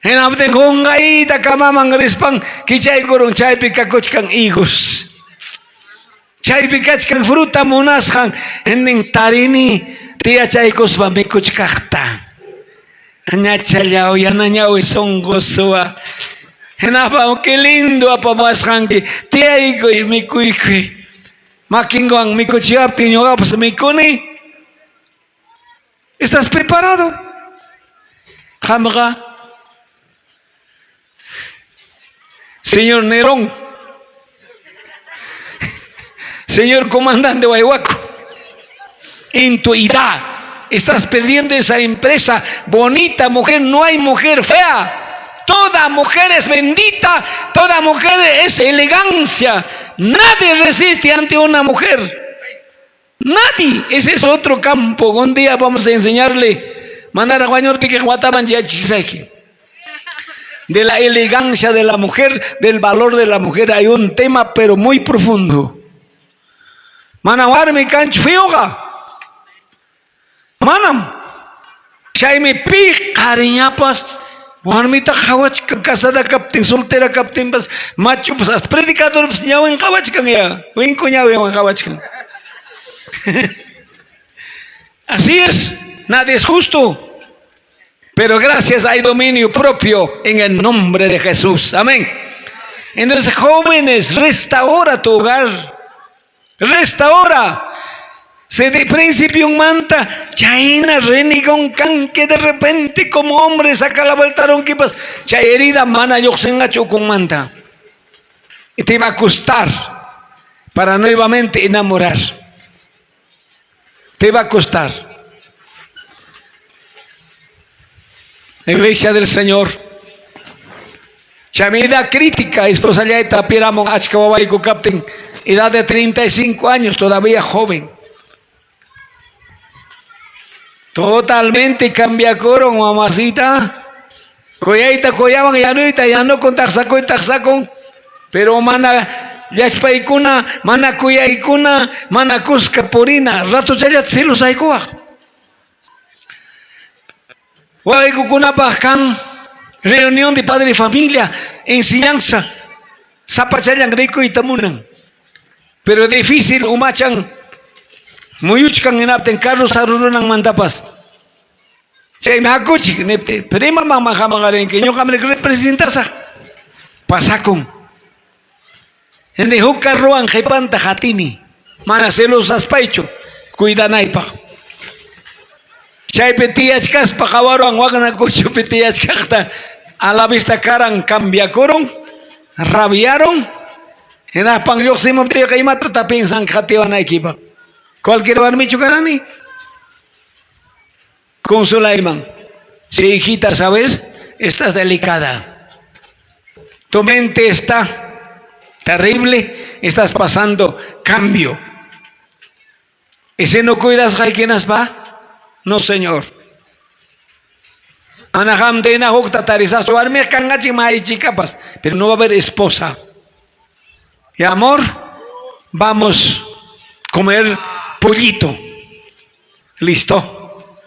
Speaker 1: Hinaptin qunqayta kamaman rispan kichaykurun chaypi kakuchkan higos. Chaypi kachkan fruta munasqan nin tarini tiyachaykuspa mikuchkaqta. Ñachallaw yana ñawi sunqu suwa. Hinaspa qué lindo apamuwasqanki tiyaykuy mikuykuy. Makinwan mikuchiwaptin ñuqapas mikuni. ¿Estás preparado? Qamqa Señor Nerón, señor comandante Huayhuaco, en tu edad estás perdiendo esa empresa bonita mujer, no hay mujer fea. Toda mujer es bendita, toda mujer es elegancia. Nadie resiste ante una mujer. Nadie. Ese es otro campo. Un día vamos a enseñarle. Mandar a wañurpiki wataman yachachisayki. De la elegancia de la mujer, del valor de la mujer, hay un tema, pero muy profundo. Mana warmi kanchu fiyuqa. Manam. Chaymi pi qariñapas warmita qhawachkan casada kaptin, soltera kaptinpas, machupas, hasta predicadorpas ñawin qhawachkan ya, winku ñawinwan qhawachkan. Así es, nadie es justo. Pero gracias hay dominio propio en el nombre de Jesús. Amén. Entonces, jóvenes, restaura tu hogar. Restaura. Se de principio manta, chayna renegón kanki de repente como hombre saca la vuelta ronquipas, chay herida mana lluqsinqachu manta. Y te va a costar para nuevamente enamorar. Te va a costar. Iglesia del Señor. Chaymi crítica, esposallayta piramun achka wawayku kaptin, edad de 35 años, todavía joven. Totalmente cambiakurun, mamacita. Kuyayta kuyawan yanuyta yanukun taqsakuyta taqsakun, pero mana llachpaykuna, mana kuyaykuna, mana kuska purina, ratochallata celosaykuwaq. Wawaykukunapaq kan reunión de padre y familia, enseñanza, sapachallan rikuyta munan. Pero difícil umachan muyuchkan hinaptin carro sarurunanmantapas. Chaymi hakuchik niptin, pero imamanman hamunqarinki ñuqam representasaq. Pasakun. Hindi huk carrowan qhipanta qatini, mana celosaspaychu cuidanaypaq. Chaypi tiyachkaspa qawaruwan waqnakuchupi tiyachkaqta a la vista karan cambiakurun, rabiarun, hinaspan lluqsimuptiyqa imatataq piensanki qatiwanaykipaq? Cualquier warmichu karani? Consolayman. Sí, hijita, ¿sabes? Estás delicada. Tu mente está terrible, estás pasando cambio. ¿Y si no cuidas va? No, Señor. Mana qamta hukta tarisaqchu warmiqa kanqachik maychikapas, pero no va a haber esposa. Y amor Vamos comer pollito. Listo.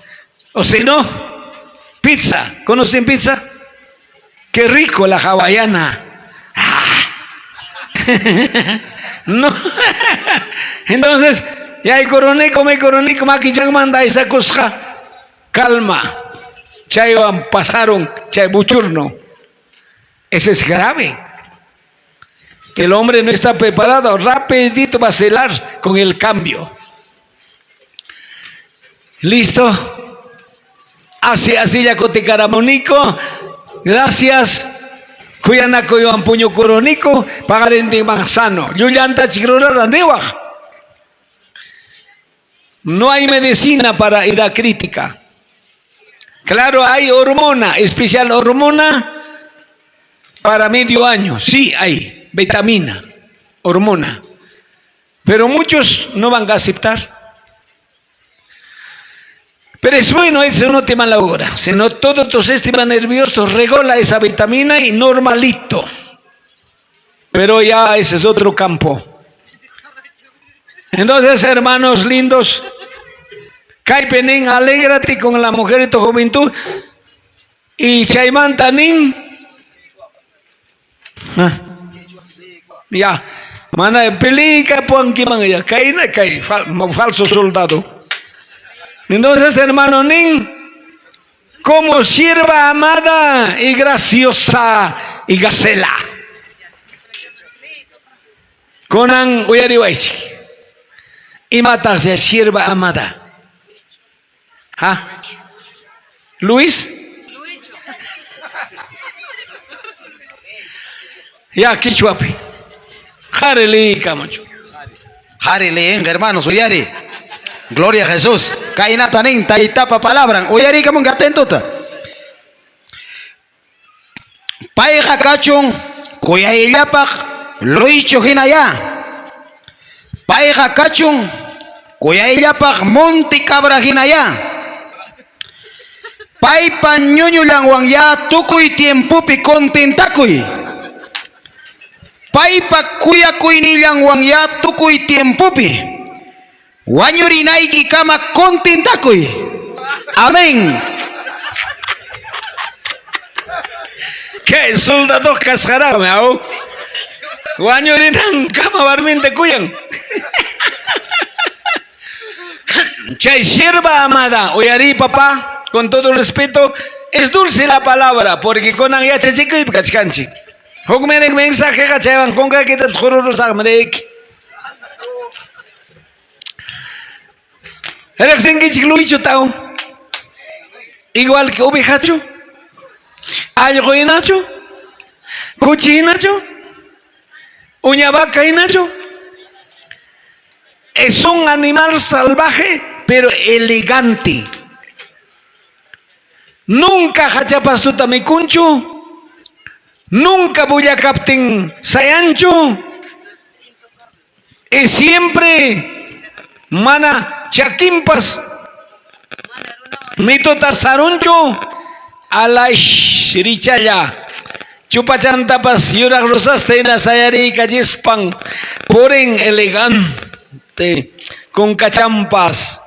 Speaker 1: O si no, pizza. ¿Conocen pizza? Qué rico la hawaiana. Ah. No. Entonces, yaykuruniku mikuruniku makichanmanta aysakusqa. Calma. Chaywan pasaron chay buchurno. Ese es grave. El hombre no está preparado, rapidito va a celar con el cambio. ¿Listo? Así, así ya kutikaramonico. Gracias. Kuyanakuywan puñukuruniku, paqarintinman sano. Llullanta chikrurara niwaq. No hay medicina para edad crítica. Claro, hay hormona, especial hormona para medio año. Sí hay, vitamina, hormona. Pero muchos no van a aceptar. Pero es bueno, eso no te malogora. Sino todo tu sistema nervioso regula esa vitamina y normalito. Pero ya ese es otro campo. Entonces, hermanos lindos, kaypi nin, alégrate con la mujer de tu juventud. Y chaymanta nin, ah, ya, mana pelika puankiman ya, kayna kay falso soldado. Entonces, hermano nin, como sierva amada y graciosa y gacela. Kunan uyariwaychik. Imataq chay sierva amada? Ha? Luis? Ya quichwapi. Qhari liykamuchu.
Speaker 2: Qhari liyinqa, hermanos, uyari. Gloria a Jesús. Kaynata nin taytapa palabran. Uyarikamunqa atentota. Payqa kachun kuyayllapaq luychu hinayá. Payqa kachun kuyayllapaq monte cabra hinayá. Paypa ñuñullanwanyá tukuy tiempopi contentakuy. Paypa kuyakuynillanwanyá tukuy tiempopi wañurinaykikama contentakuy. Amén.
Speaker 1: Kay soldado kasqaraqmi, aw. Wañurinankama warminta kuyan. Chay sierva amada, uyariy papá, con todo respeto, es dulce la palabra, porque kunan yachachikuypi kachkanchik. Huk mirik mensajeqa chaywan kunkaykitapas qururusaqmi riki. Riqsinkichik luychuta Igual que ovejachu, allqu hinachu, kuchi hinachu, uña vaca hinachu. Es un animal salvaje, pero elegante. Nunca hachapastuta mikunchu, nunca bullakaptin sayanchu, y siempre mana chakinpas mituta sarunchu, alash richalla. Chupachantapas yuraq rosasta hina sayariykachispan purin elegante kunkachampas.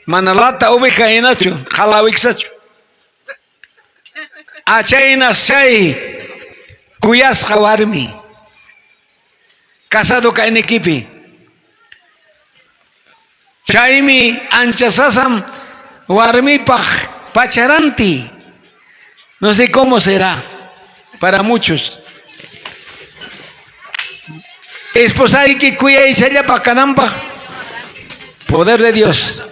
Speaker 1: Mana lata oveja hinachu, qalawiksachu. Achayna chay kuyasqa warmi. Casado kaynikipi. Chaymi ancha sasam warmipaq pacharanti. No sé cómo será para muchos. Esposayki kuyaychallapaq kananpaq. Poder de Dios.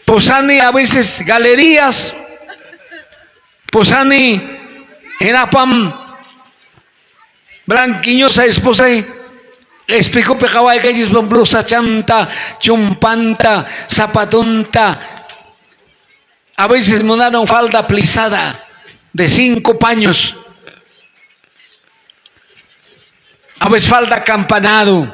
Speaker 1: Pusani a veces galerías. Pusani hinapam blanquiñosa esposay. Espejopi qawaykachispa blusachanta, chumpanta, zapatunta. A veces munaron falda plisada de 5 paños. A veces falda campanado.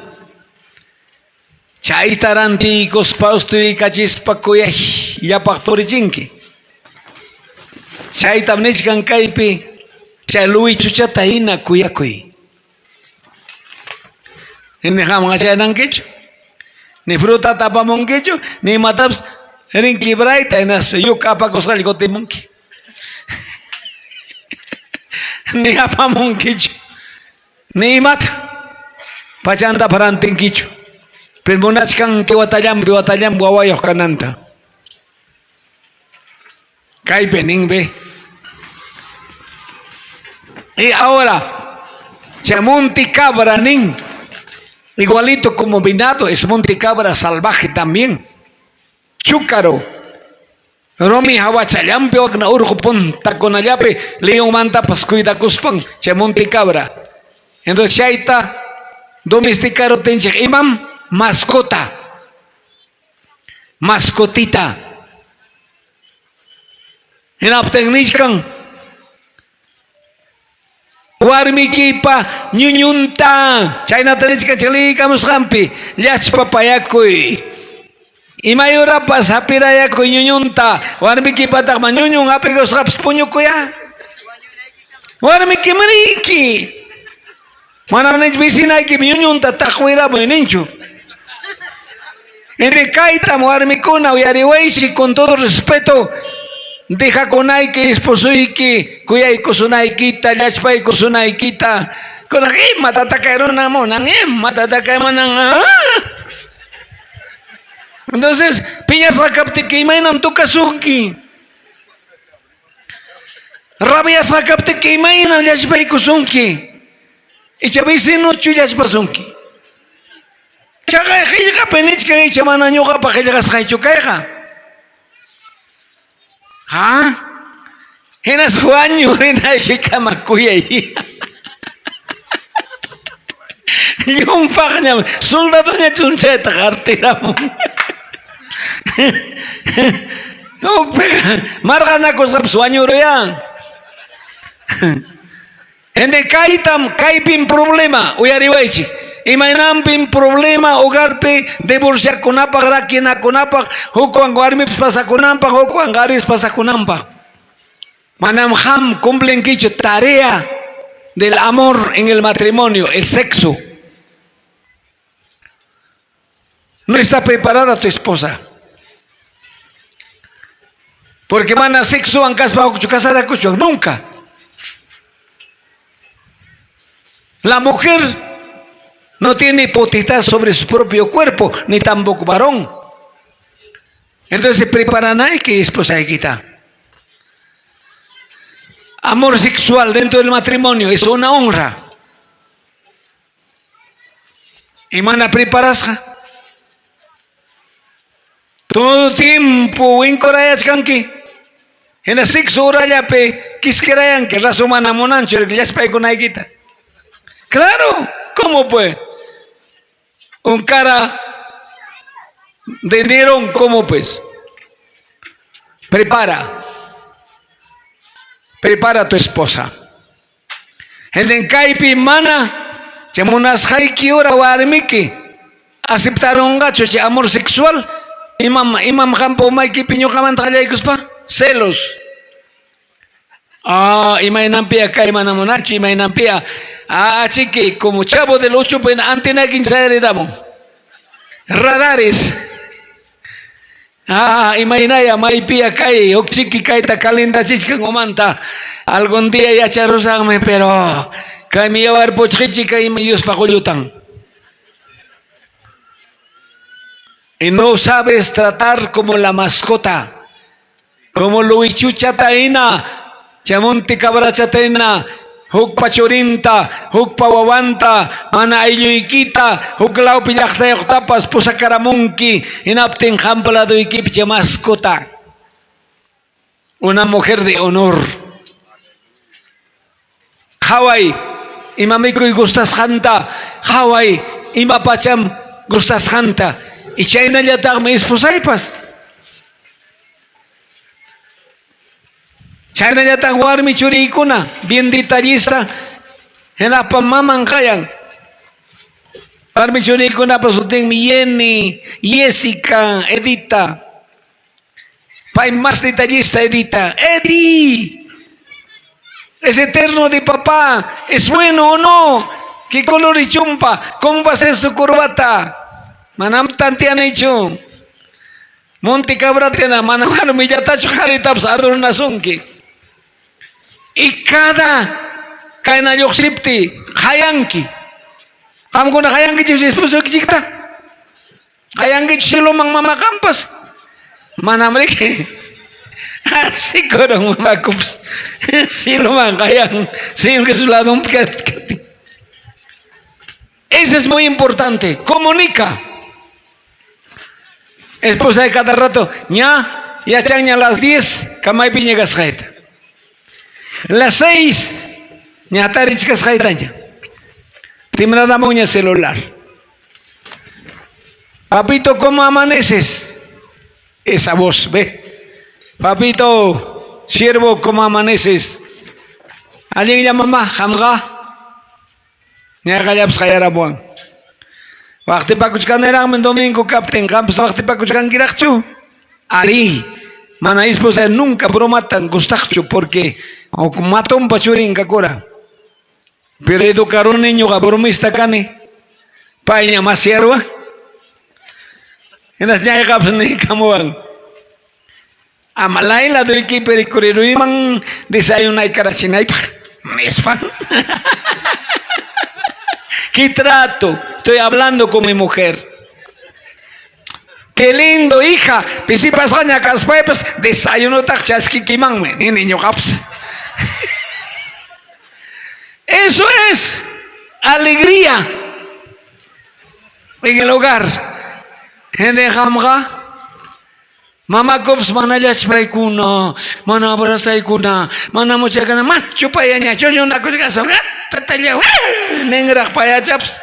Speaker 1: Chayta rantiykuspa ustuykachispa kuyayllapaq purichinki. Chaytam nichkan kaypi chay luwichuchata hina kuyakuy. Ni qam achayanankichu, ni frutata apamunkichu, ni imatapas rinki brayta hinaspa yuka apakusqalla kutimunki. Ni apamunkichu, ni imata pachantapas rantinkichu. Pero munachkanki watallanpi watallanpi wawayuq kananta. Kaypi ninbi. Y ahora, chay monte cabra nin, igualito como venado, es monte cabra salvaje también. Chúcaro. Rumi hawachallanpi wakna urqu puntakunallapi leonmantapas cuidakuspan chay monte cabra. Entonces chayta domesticaruptinchik imam mascota. Mascotita. Hinaptin nichkan warmikipa ñuñunta chaynata nichkan chay liykamusqanpi llachpapayakuy. Imay horapas hapirayakuy ñuñunta warmikipataqma ñuñun hapikusqapas puñukuya. Warmikim riki. Manam nich vecinaykim ñuñunta taqwiramuy ninchu. Inti kaytam warmikuna uyariwaychik con todo respeto dejakunayki esposoyki kuyaykusunaykita llachpaykusunaykita kunan imatataq kay runa munan imatataq kay munan ah. Entonces piñasqa kaptiki imaynam tocasunki. Rabiasqa kaptiki imaynam llachpaykusunki. Icha vecinochu llachpasunki. Chaqay qillqapi nichkan icha mana ñuqapa qillqasqaychu kayqa. Ha? Hinas wañurinaykikama kuyay. Llumpaqñam soldadoña chunchayta qartiramun. Hukpiqa marqanakusqapas wañuruyan. Ende kaytam kaypim problema uyariwaychik. Imaynanpim problema hogarpi divorciakunapaq, rakinakunapaq, hukwan warmipas pasakunanpaq, hukwan qaris pasakunanpaq. Manam qam cumplinkichu tarea del amor en el matrimonio, el sexo. No está preparada tu esposa. Porque mana sexowan kaspa hukchu casarakuchwan nunca. La mujer no tiene potestad sobre su propio cuerpo, ni tampoco varón. Entonces preparanayki esposaykita. Amor sexual dentro del matrimonio es una honra. Y mana preparasqa. Todo tiempo winkurayachkanki. Hina sexo horallapi kiskirayanki, rasu mana munanchu llachpaykunaykita. Claro, ¿cómo pues? Un cara de Nerón, ¿cómo pues? Prepara. Prepara a tu esposa. Hintin kaypi mana chay munasqayki hora warmiki aceptarunqachu chay amor sexual imam imam qampa umaykipi ñuqamanta qallaykuspa celos. Ah, imaynanpiya kay mana munanchu, imaynanpiya ah, chiki como chavo del ocho pues antenaykin sayariramun. Radares. Ah, imaynaya maypiya kay huk chiki kayta calentachichkan umanta. Algún día yacharusaqmi, pero kaymi yawar puchqichi kaymi Diospa qullutan. Y no sabes tratar como la mascota, como luichuchata hina, chamunti cabrachata hina, hukpa churinta, hukpa wawanta, mana aylluykita, huk lawpi llaqtayuqtapas pusakaramunki, hinaptin qampa ladoykipi chay mascota. Una mujer de honor. Qhaway ima mikuy gustasqanta, qhaway ima pacham gustasqanta. Y chaynallataqmi esposaypas. Chaynallataq warmi churiykuna, bien detallista, hinaspa maman qayan. Warmi churiykunapa sutinmi Jenny, Jessica, Edita. Pay más detallista, Edita. Eddie, es eterno de papá, ¿es bueno o no? ¿Qué color y chumpa? ¿Cómo va a ser su corbata? Manam tanteanichu. Monte cabratina mana warmillatachu qaritapas adornasunki. Y cada kayna lluqsipti qayanki. Qamkuna qayankichik esposoykichikta? Qayankichu cieloman mama qampas? Manam riki. Asikurun mamakupas. Cieloman qayan. Señor Jesús ladonpi kaptin. Eso es muy importante. Comunica. Esposa de cada rato, ña, yachanña las 10, kamaypi ñegasqayta. Las 6, ña tarichkasqaytaña. Timbraramuña celular. Papito, ¿cómo amaneces? Esa voz, ve. Papito, siervo, ¿cómo amaneces? Allinlla mamá, qamqa. Ñaqallapas qayaramuwan. Waqtipakuchkaniraqmi domingo kaptin, qampas waqtipakuchkankiraqchu? Arí, mana esposa nunca bromatan gustaqchu porque matumpa churin kakura. Pero educaruni ñuqa bromista kani. Payña masyarwa. Hinas ñayqapas niykamuwan. Amalay laduykipi rikuriruyman desayunaykarachinaypaq, nispa. ¿Qué trato? Estoy hablando con mi mujer. Qué lindo, hija. Pisipasqaña kaspaypas desayunotaq chaskikimanmi, nini ñuqapas. Eso es alegría en el hogar. Gente qamqa Mamakupas mana llachpaykuna, mana abrazaykuna, mana muchakuna, machu payaña chuñunakuchkasun, ninraq payachapas.